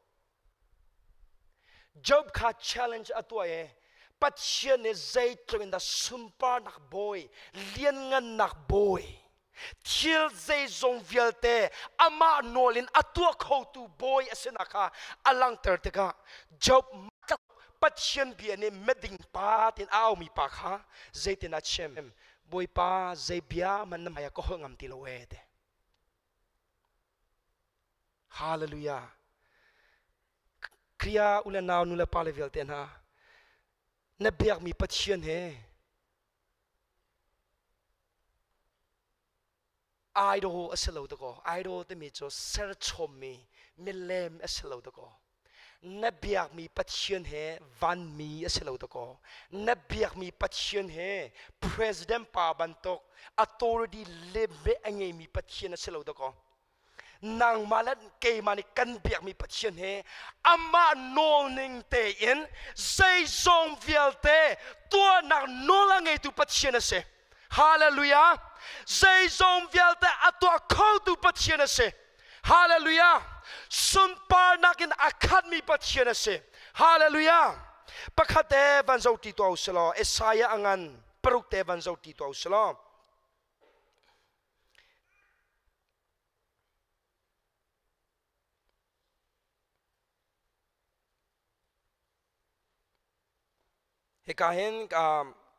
Speaker 1: Job kha challenge a tuah i Pathian nih zeitluk in dah sunparnak bawi, lianngannak bawi, thil zeizong vialte amah nawl in a tuah khotu bawi a sinak kha a langhter tikah Job Pathian bia nih meding pa tin a aumi pa kha zeitin a chim? Bawipa zei bia hmanh na hmai ah ka holh ngam ti lo ee ti. Hallelujah. Kriya u le nau nu le pa le vialte hna na biakmi Pathian he idol a si lo dakaw idol timi cu serchommi milem a si lo dakaw na biakmi Pathian he vanmi a si lo dakaw na biakmi Pathian he president pa bantuk authority le a ngeimi Pathian a si lo dakaw nangmah le keimah nih kan biakmi Pathian he amah nawl ning tein zeizong vialte tuahnak nawl a ngeitu Pathian a si. Hallelujah! Zeizong vialte a tuah khotu Pathian a si. Hallelujah! Sunparnak in a khatmi Pathian a si. Hallelujah! Pakhat te van zoh ti tuah u sih law Isaiah a ngan paruk te van zoh ti tuah u sih law Hika hin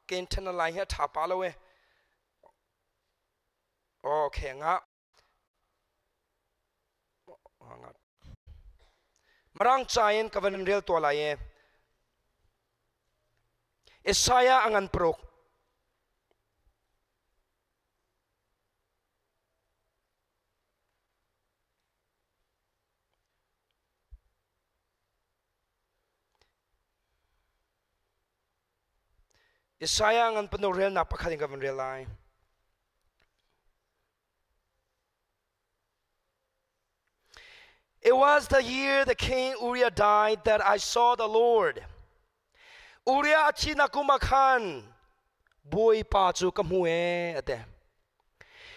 Speaker 1: ken ṭhen lai hi a ṭha pa lo e. Okay, nga. Marang ca in ka van rel tuah lai e. Isaiah a ngan paruk. Isaiah ngan panu relnak pakhat in ka van rel lai. It was the year the king Uriah died that I saw the Lord. Uriah a thihnak kum ah khan Bawipa cu ka hmu ee a ti.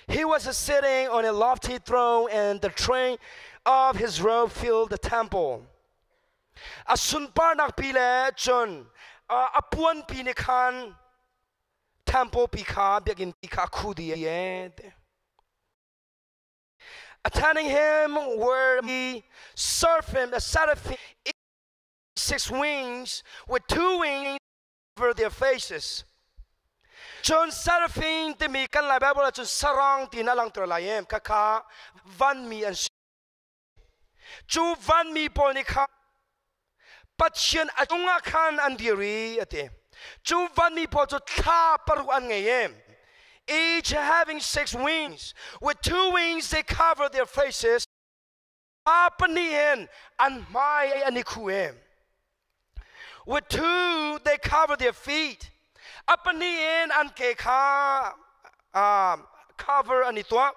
Speaker 1: He was sitting on a lofty throne and the train of his robe filled the temple. A sunparnak pi le cun a puan pi nih khan temple pi kha biakinn pi kha a khu dih e. Attending him were the seraphim, the seraphim, six wings, with two wings over their faces. Cun seraphim timi kan Lai Bible ah cun sarang ti na langter lai em khakha vanmi an si. Cu vanmi pawl nih kha Pathian a cungah khan an dir i a ti. Cu vanmi pawl cu thla paruk an ngei em. Each having six wings, with two wings they cover their faces. A pahnih in an hmai an i khu em. With two they cover their feet. A pahnih in an ke kha cover an i tuah.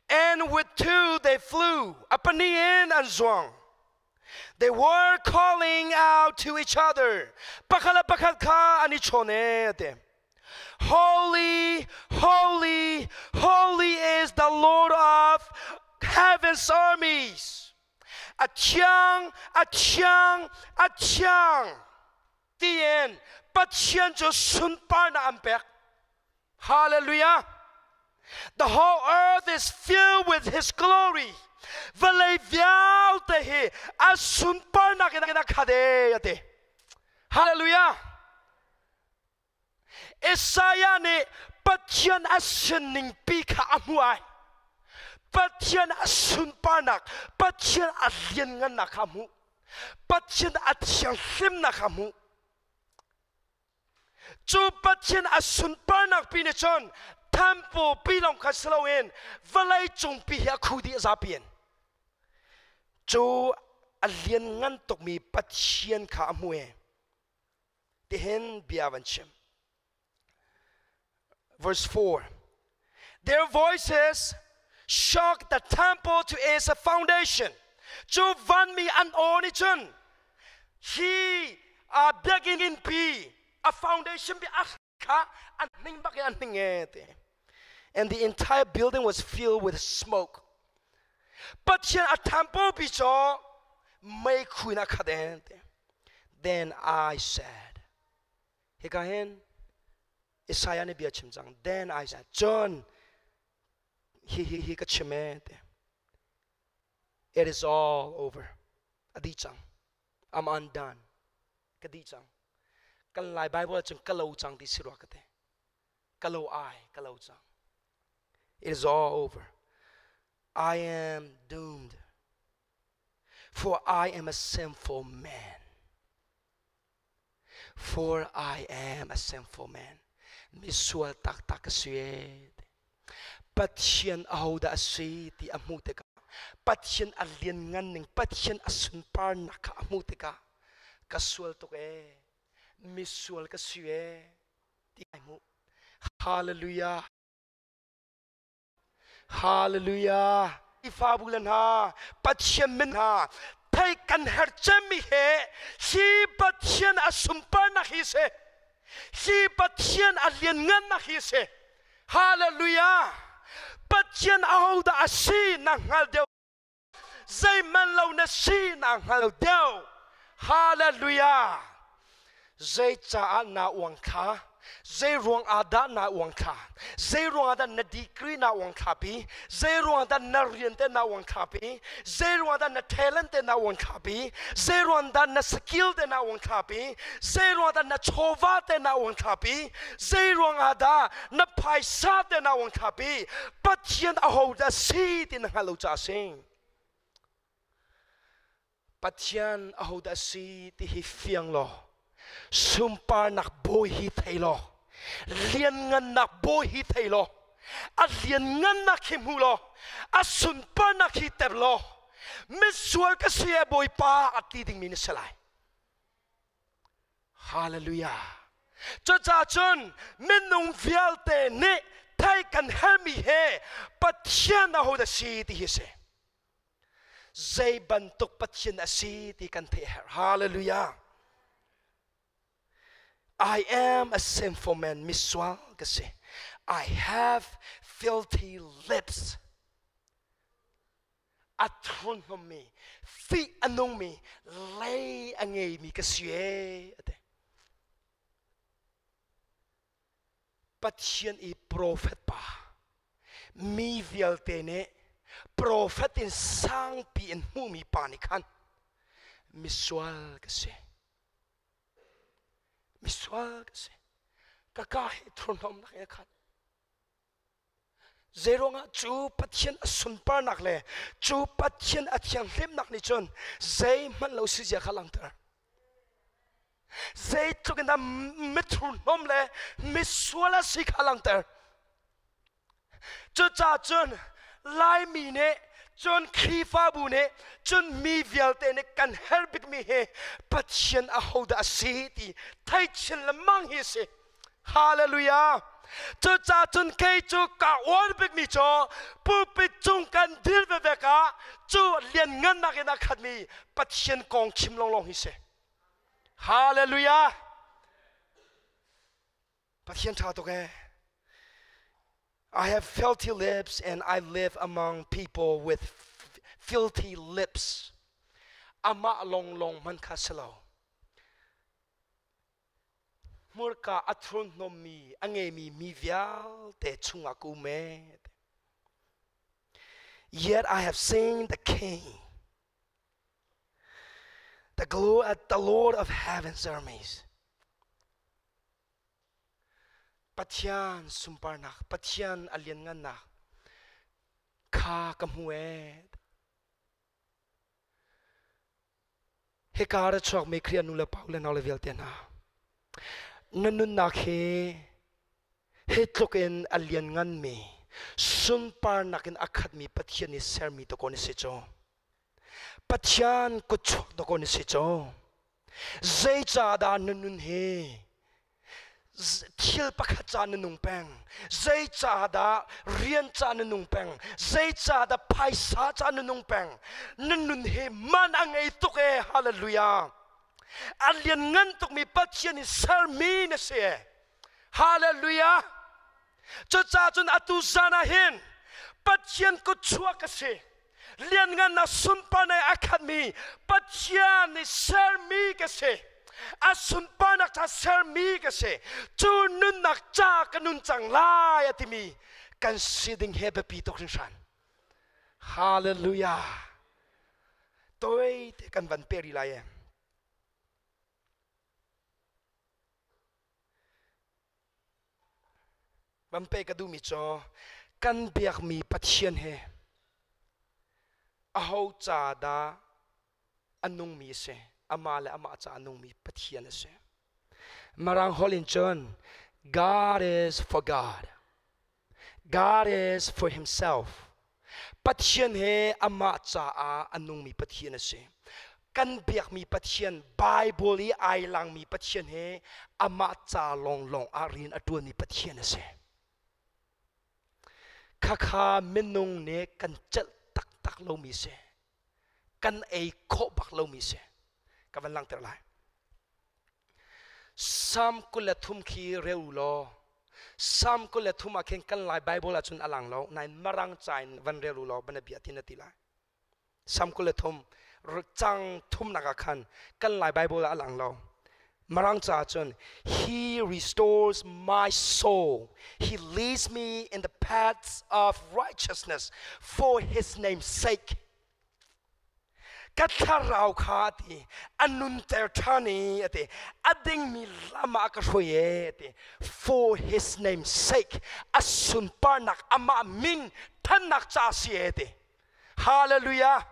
Speaker 1: And with two they flew. A pahnih in an zuang. They were calling out to each other. Pakhat le pakhat kha an i chawn e te. Holy, holy, holy is the Lord of heaven's armies. A thiang, a thiang, a thiang. Tien Pathian cu sunparnak an pek. Hallelujah. The whole earth is filled with his glory. Vawlei vialte hi a sunparnak in a khat e a ti. Hallelujah. Isaiah nih Pathian a sinning pi kha a hmu ai. Pathian a sunparnak, Pathian a lianngannak kha a hmuh. Pathian a thianghlimnak kha a hmuh. Cu Pathian a sunparnak pi nih cun temple pi lawng kha si loin vawlei cung pi hi a khu dih a zapi in. Cu a lianngan tukmi Pathian kha a hmu i tihin bia van chim. Verse 4 Their voices shocked the temple to its foundation. Cu vanmi an aw nih cun hi biakinn innpi a foundation bi a kha an hning bak in an hning e ti. And the entire building was filled with smoke. Pathian a temple pi cu meikhu in a khat e ti. Then I said, hika hin Isaiah nih bia chim cang. Then I said, cun hi hi hi ka chim e ti. It is all over. A dih cang. I'm undone. Ka dih cang. Kan Lai Bible cun ka lo cang ti si rua ka ti. Ka lo ai, ka lo cang. It is all over. I am doomed. For I am a sinful man. For I am a sinful man. Misual taktak ka si e. Pathian ahodah a si ti a hmuh tikah Pathian a lianngan ning Pathian a sunparnak kha a hmuh tikah ka sual tuk e misual ka si e ti ai hmuh. Hallelujah. Hallelujah. Khrihfabu le hna, Pathian min hna, thei kan herh cemmi he hi Pathian a sunparnak hi si. Hi Pathian a lianngannak hi si. Hallelujah. Pathian ahodah a si na hngal deuh. Zeihmanh lo na si na hngal deuh. Hallelujah. Zeicaah naa uang thla? Zei ruang ah dah naa uang thla? Zei ruang ah dah na degree naa uang thla pi? Zei ruang ah dah na rian te naa uang thla pi? Zei ruang ah dah na talent te naa uang thla pi? Zei ruang dah na skill te naa uang thla pi? Zei ruang ah dah na chawva te naa uang thla pi? Zei ruang ah dah na phaisa te naa uang thla pi? Pathian aho dah si ti na hngalh lo caah a si. Pathian aho dah si ti hi fiang law sunparnak bawi hi thei law lianngannak bawi hi thei law a lianngannak hi hmu law a sunparnak hi ter law misual ka si e bawipa a ti dingmi na si lai. Hallelujah. Cucaah cun minung vialte nih thei kan hermi he Pathian aho dah si ti hi si. Zei bantuk Pathian a si ti kan theih herh. Hallelujah. I am a sinful man, misual ka si. I have filthy lips. A thurhnawmmi, fih a nungmi, lei a ngeimi ka si ee a ti. Pathian i profet pa mi vialte nih profet in sangpi in hmuhmi pa nih khan misual ka si, misual ka si, ka ka hi thurhnawmnak in a khat. Zeiruangah cu Pathian a sunparnak le cu Pathian a thianghlimnak nih cun zeihmanh lo si zia kha langhter. Zeitluk in dah mithurhnawm le misual a si kha langhter. Cucaah cun Laimi nih cun Khrihfabu nih cun mi vialte nih kan herh bikmi hi Pathian ahodah a si ti theih chin lengmang hi a si. Hallelujah! Cucaah cun kei cu ka uar bikmi cu pulpit cung kan dir vevek ah cu lianngannak in a khatmi Pathian kong chim lawnglawng hi si. Hallelujah! Pathian ṭha tuk ee. I have filthy lips and I live among people with filthy lips. Amah longlong hman kha si lo. Hmurka a thurhnawmmi a ngeimi mi vialte chungah ka um ee. Yet I have seen the King, the, glory, the Lord of heaven's armies. Pathian sunparnak, Pathian a lianngannak kha ka hmu ee. Hika ra chuakmi Khrih nu le pa le nau le vialte hna, na nunnak hi hi tluk in a liannganmi sunparnak in a khatmi Pathian nih sermi dakaw na si cu. Pathian kutchuak dakaw na si cu. Zeicahdah na nun hi thil pakhat ca na nung peng? Zeicahdah rian ca na nung peng? Zeicahdah phaisa ca na nung peng? Na nun hi man a ngei tuk ee, hallelujah. A lianngan tukmi Pathian i sermi na si ee. Hallelujah. Cucaah cun atu zan ah hin Pathian kutchuak ka si. Lianngannak sunparnak a khatmi Pathian nih sermi ka si. A sunparnak ca sermi ka si. Cu nunnak ca ka nun cang lai a timi kan si ding he biapi tuk hringhran. Hallelujah. Toi te kan van pe rih lai e. Van pe ka duhmi cu kan biakmi Pathian he aho ca dah a nungmi a si, amah le amah ca a nungmi Pathian a si. Mirang holh in cun God is for God. God is for himself. Pathian he amah caah a nungmi Pathian a si. Kan biakmi Pathian, Bible i ai langmi Pathian he amah ca lawnglawng ah rian a ṭuanmi Pathian a si. Khakha minung nih kan celh taktak lomi si. Kan ei khawh bak lomi si. Ka van langhter lai. Psalm 23 khi rel u law Psalm 23 ah khin kan Lai Bible ahcun a lang lo nain Mirang ca in van rel u law van bia tin a ti lai. Psalm 23 cang thumnak ah khan kan Lai Bible ah a lang lo. Mirang ca ahcun He restores my soul. He leads me in the paths of righteousness for his name's sake. Ka thlarau kha a ti, a nunter ṭhan i a ti, a dingmi lam ah a ka hruai e a ti. For his name's sake, a sunparnak amah min thannak ca si e a ti. Hallelujah.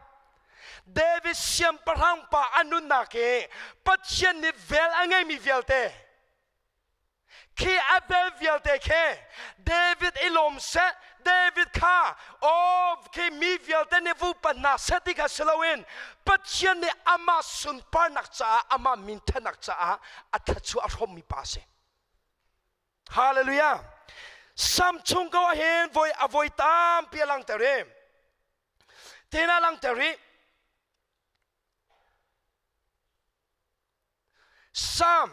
Speaker 1: David siangpahrang pa a nunnak hi Pathian nih vel a ngeimi vialte Khi a vel vialte khi David i lawm seh, David kha aw khi mi vialte nih vu pan hna seh ti kha si loin Pathian nih amah sunparnak caah amah minthannak caah a thluachuah a hrawmmi pa a si. Hallelujah. Sam chung ko ah hin voi a voi tampi a langter i tena langter i Psalm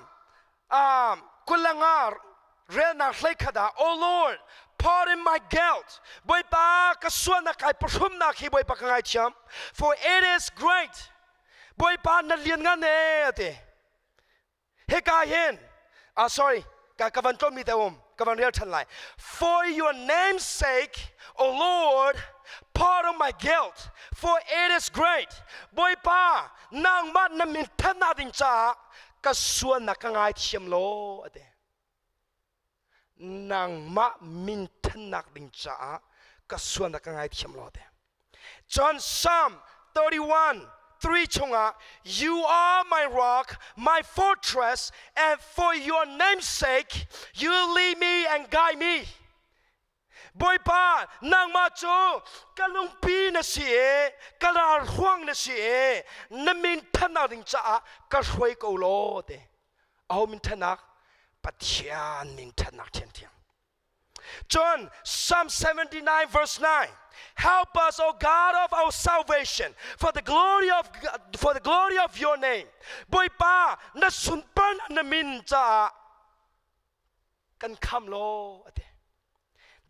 Speaker 1: 25 relnak 11 ah, O Lord, Pardon my guilt. Bawipa ka sualnak kai pahrumnak hi Bawipa ka ngaithiam. For it is great. Bawipa na lian ngan e ati. Hika hin ah sorry ka ka van tlawmmi te um ka van rel than lai. For your name's sake, O Lord, pardon my guilt, for it is great. Bawipa nangmah na min thannak ding caah ka sualnak ka ngaithiam law ati. Nangmah min thannak ding caah ka sualnak ka ngaithiam law te. Cun Psalm 31 3 chungah You are my rock, my fortress, and for your name's sake you lead me and guide me. Bawipa, nangmah cu ka lungpi na si i ka ralhruang na si i na min thannak ding caah ka hruai ko law te. Aho min thannak? Pathian min thannak ṭhiamṭhiam. Cun Psalm 79 verse 9 Help us, O God of our salvation, for the glory of for the glory of your name. Bawipa, na sunparnak na min caah kan kham law ati.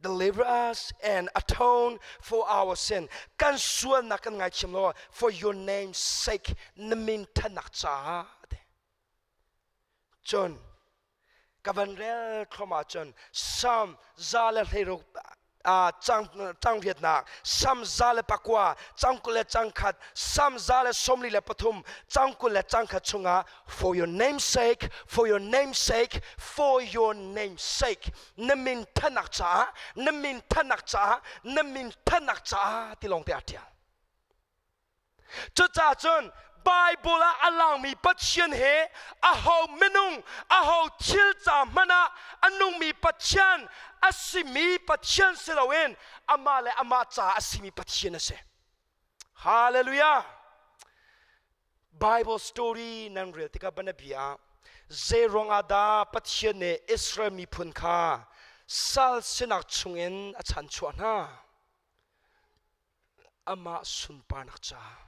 Speaker 1: Deliver us and atone for our sin. Kan sualnak kan ngaithiam law for your name's sake na min thanak caah ati. Cun ka van rel thluam ahcun Psalm 116 cang riatnak Psalm 109 cang 20 le cang khat Psalm 143 cang 20 le cang khat chungah for your name's sake for your name's sake for your name's sake na min thanak caah na min thanak caah na min thanak caah ti lawng te a ṭial. Cucaah cun Bible ah a langmi Pathian he aho minung, aho thil ca hmanh ah a nungmi Pathian a simi Pathian si loin amah le amah ca a simi Pathian a si. Hallelujah! Bible story nan rel tikah bianabia ah zei ruangah dah Pathian nih Israel miphun kha sal sinak chungin a chanchuah hna? Amah sunparnak caah.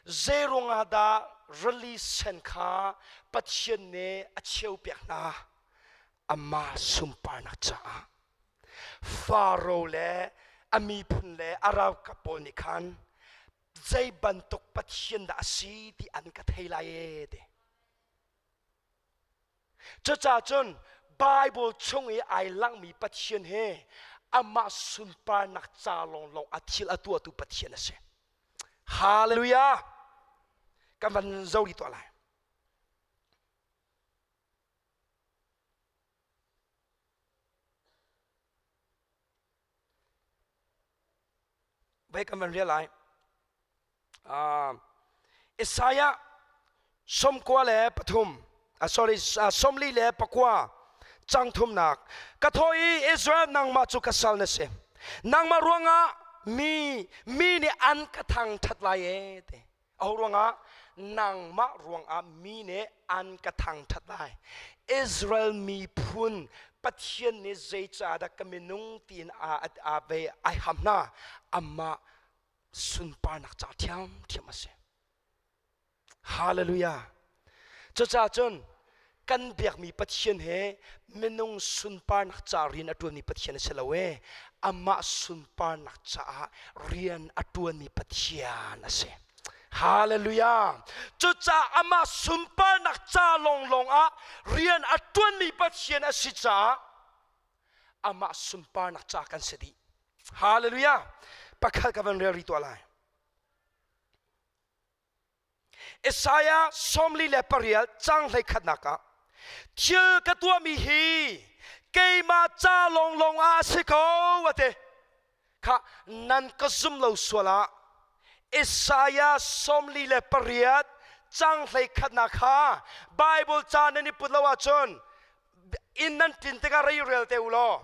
Speaker 1: Zei ruangah dah rili sen kha Pathian nih a cheupiak hna? Amah sunparnak caah. Faro le a miphun le a ralkap pawl nih khan zei bantuk Pathian dah a si ti an ka thei lai ee ti. Cucaah cun Bible chung i ai langhmi Pathian hi amah sunparnak ca lawnglawng a thil a tuahtu Pathian a si. Hallelujah! Kan van zo rih tuah lai. Vai kan van rial lai. Isaiah 93 sorry 49 cang thumnak ka thaw i Israel nangmah cu ka sal na si nangmah ruangah mi mi nih an ka thangthat lai e ti aho ruangah nangmah ruangah mi nih an ka thangthat lai Israel miphun Pathian nih zeicahdah ka minung tiin a a ve ai ham hna amah sunparnak ca ṭhiamṭhiam a si. Hallelujah. Cucaah cun kan biakmi Pathian he minung sunparnak ca rian a ṭuanmi Pathian a si lo e. Amah sunparnak caah rian a ṭuanmi Pathian a si. Hallelujah. Cucaah amah sunparnak ca lawnglawng ah rian a ṭuanmi Pathian a si caah amah sunparnak ca kan si dih. Hallelujah. Pakhat ka van rel rih tuah lai. Isaiah 48 cang 11 ah thil ka tuahmi hi keimah ca lawnglawng ah a si ko a ti. Kha nan ka zum lo sual ah Isaiah 48 cang 11 kha Bible ca nan i put lo ahcun inn nan ṭin tikah rei rel te u law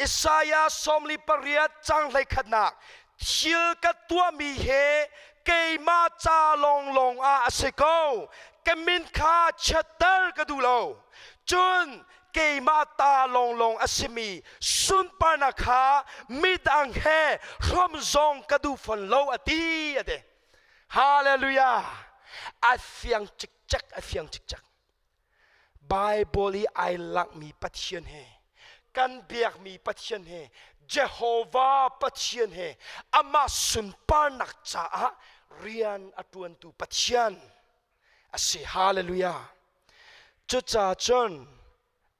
Speaker 1: Isaiah 48 cang 11 thil ka tuahmi he keimah ca lawnglawng ah a si ko ka min kha chiatter ka duh lo cun keimah ta lawnglawng a simi sunparnak kha midang he hrawm zong ka duh fawn lo a ti a ti hallelujah a fiang cikcek a fiang cikcek Bible i ai langhmi Pathian he Kan biakmi Pathian he Jehovah Pathian he amah sunparnak caah rian a ṭuantu Pathian a si. Hallelujah. Cucaah cun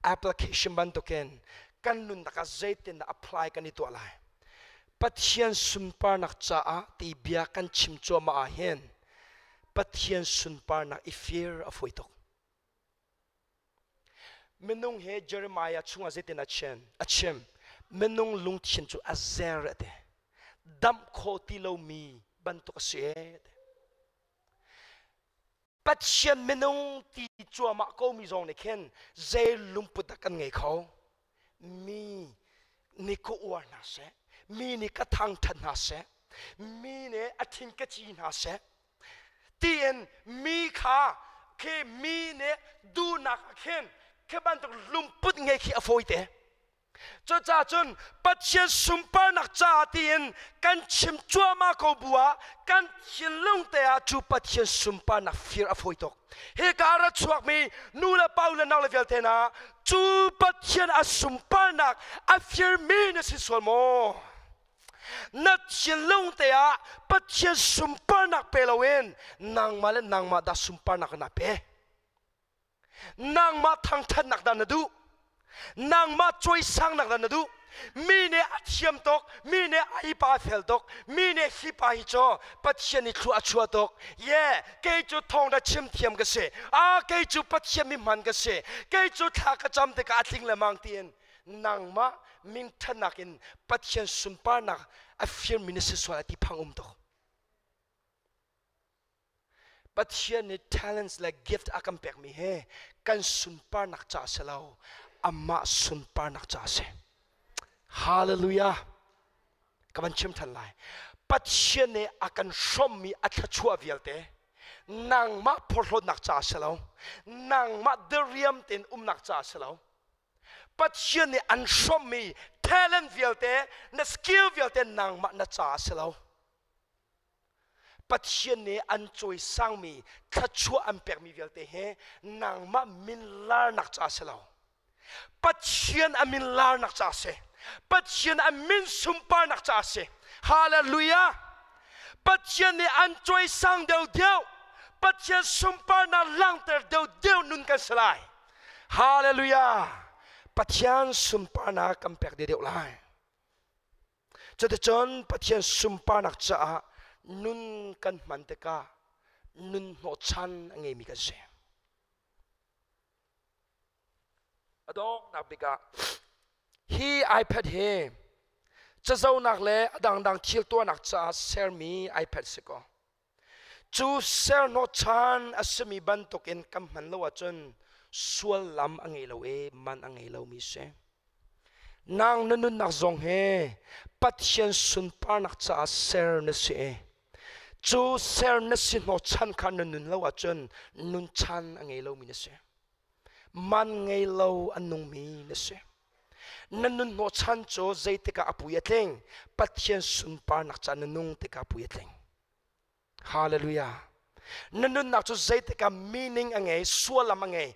Speaker 1: application bantukin kan nunnak ah zeitindah apply kan i tuah lai. Pathian sunparnak caah ti bia kan chim cuahmah ah hin Pathian sunparnak i fir a fawi tuk. Minung he Jeremiah chungah zeitin a chim? A chim. Minung lungthin cu a zer a ti. Damh khawh ti lomi bantuk a si e. Pathian minung ti cuahmah komi zong nih khin zei lungput dah kan ngei kho? Mi nih ka uar hna seh, mi nih ka thangṭhat hna seh, mi nih a thin ka ci hna seh, tiin mi kha khi mi nih duhnak ah khin khi bantuk lungput ngei khi a fawi te. Cucaah cun Pathian sunparnak caah tiin kan chim cuahmah ko bu ah kan thinlung te ah cu Pathian sunparnak fir a fawi tuk. Hika a ra chuakmi nu le pa le nau le vialte hna cu Pathian a sunparnak a firmi na si sual maw? Na thinlung te ah Pathian sunparnak pe loin nangmah le nangmah dah sunparnak na pe. Nangmah thangṭhatnak dah na duh? Nangmah cawisangnak dah na duh? Mi nih a thiam tuk, mi nih a hi pa a fel tuk, mi nih hi pa hi cu Pathian nih thlua a chuah tuk. Ye, kei cu thawng dah chim thiam ka si. Ah, kei cu Pathian mi hman ka si. Kei cu thla ka cam tikah a tling lemang tiin nangmah mingṭhatnak in Pathian sunparnak a firmi na si sual a ti phang um tuk. Pathian nih talents le gift a kan pekmi hi kan sunparnak ca si lo, amah sunparnak ca si. Hallelujah. Ka van chim than lai. Pathian nih a kan hrawmmi a thluachuah vialte nangmah phorhlawtnak ca si lo, nangmah diriam tein umnak ca si lo. Pathian nih an hrawmmi talent vialte, na skill vialte nangmah na ca si lo. Pathian nih an cawisangmi thluachuah an pekmi vialte hi nangmah min larnak ca si lo. Pathian a min larnak ca si. Pathian a min sunparnak ca si. Hallelujah! Pathian nih an cawisang deuhdeuh. Pathian sunparnak langhter deuhdeuh nun kan si lai. Hallelujah! Pathian sunparnak kan pek deuhdeuh lai. Cuticun Pathian sunparnak caah nun kan hman tikah nun hnawhchan a ngeimi kan si. A donghnak bik ah hi iPad hi cazonak le a dangdang thil tuahnak caah sermi iPad si kaw Cu serhnawhchan a simi bantukin kan hman lo ahcun suallam a ngei lo i man a ngei lomi si. Nang na nunnak zong hi Pathian sunparnak caah ser na si i cu ser na si hnawhchan kha na nun lo ahcun nunchan a ngei lomi na si. Man ngei lo a nungmi na si. Na nun hnawhchan cu zeitikah a pui a tling? Pathian sunparnak caah na nung tikah a pui a tling. Hallelujah. Na nunnak cu zeitikah meaning a ngei, sualam a ngei.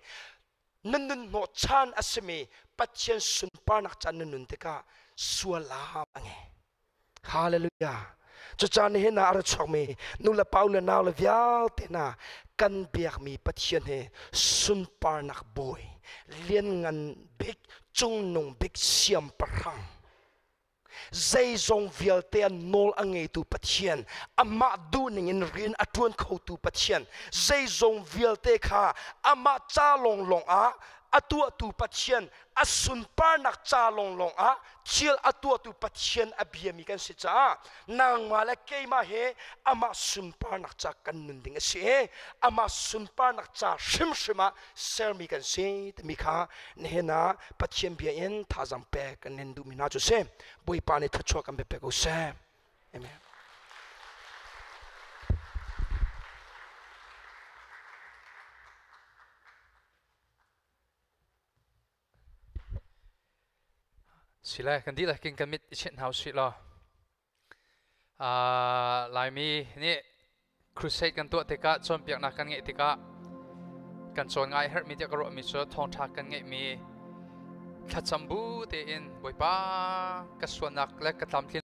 Speaker 1: Na nun hnawhchan a simi Pathian sunparnak caan na nun tikah sualam a ngei. Hallelujah. Cucaah nihin ah a ra chuakmi nu le pa le nau le vialte hna kan biakmi Pathian hi sunparnak bawi, lianngan bik, cungnung bik siangpahrang Zeizong vialte ah nawl a ngeitu Pathian, amah duhning in rian a ṭuan khotu Pathian, zeizong vialte kha amah ca lawnglawng ah a tuahtu Pathian, a sunparnak ca lawnglawng ah thil a tuahtu Pathian a biami kan si caah nangmah le keimah he amah sunparnak ca kan nun ding a si i amah sunparnak ca hrimhrim ah sermi kan si timi kha nihin ah Pathian bia in thazaang pek kan in duhmi hna cu si. Bawipa nih thluachuah kan pe pek ko seh. Amen.
Speaker 2: Sile kan dihlak in kan mit i chinh hna usih law. Laimi nih crusade kan tuah tikah cawnpiaknak kan ngeih tikah kan cawn ngai herhmi tiah ka ruahmi cu thawngṭha kan ngeihmi Thlacam bu tein Bawipa ka sualnak le ka tlamtlin.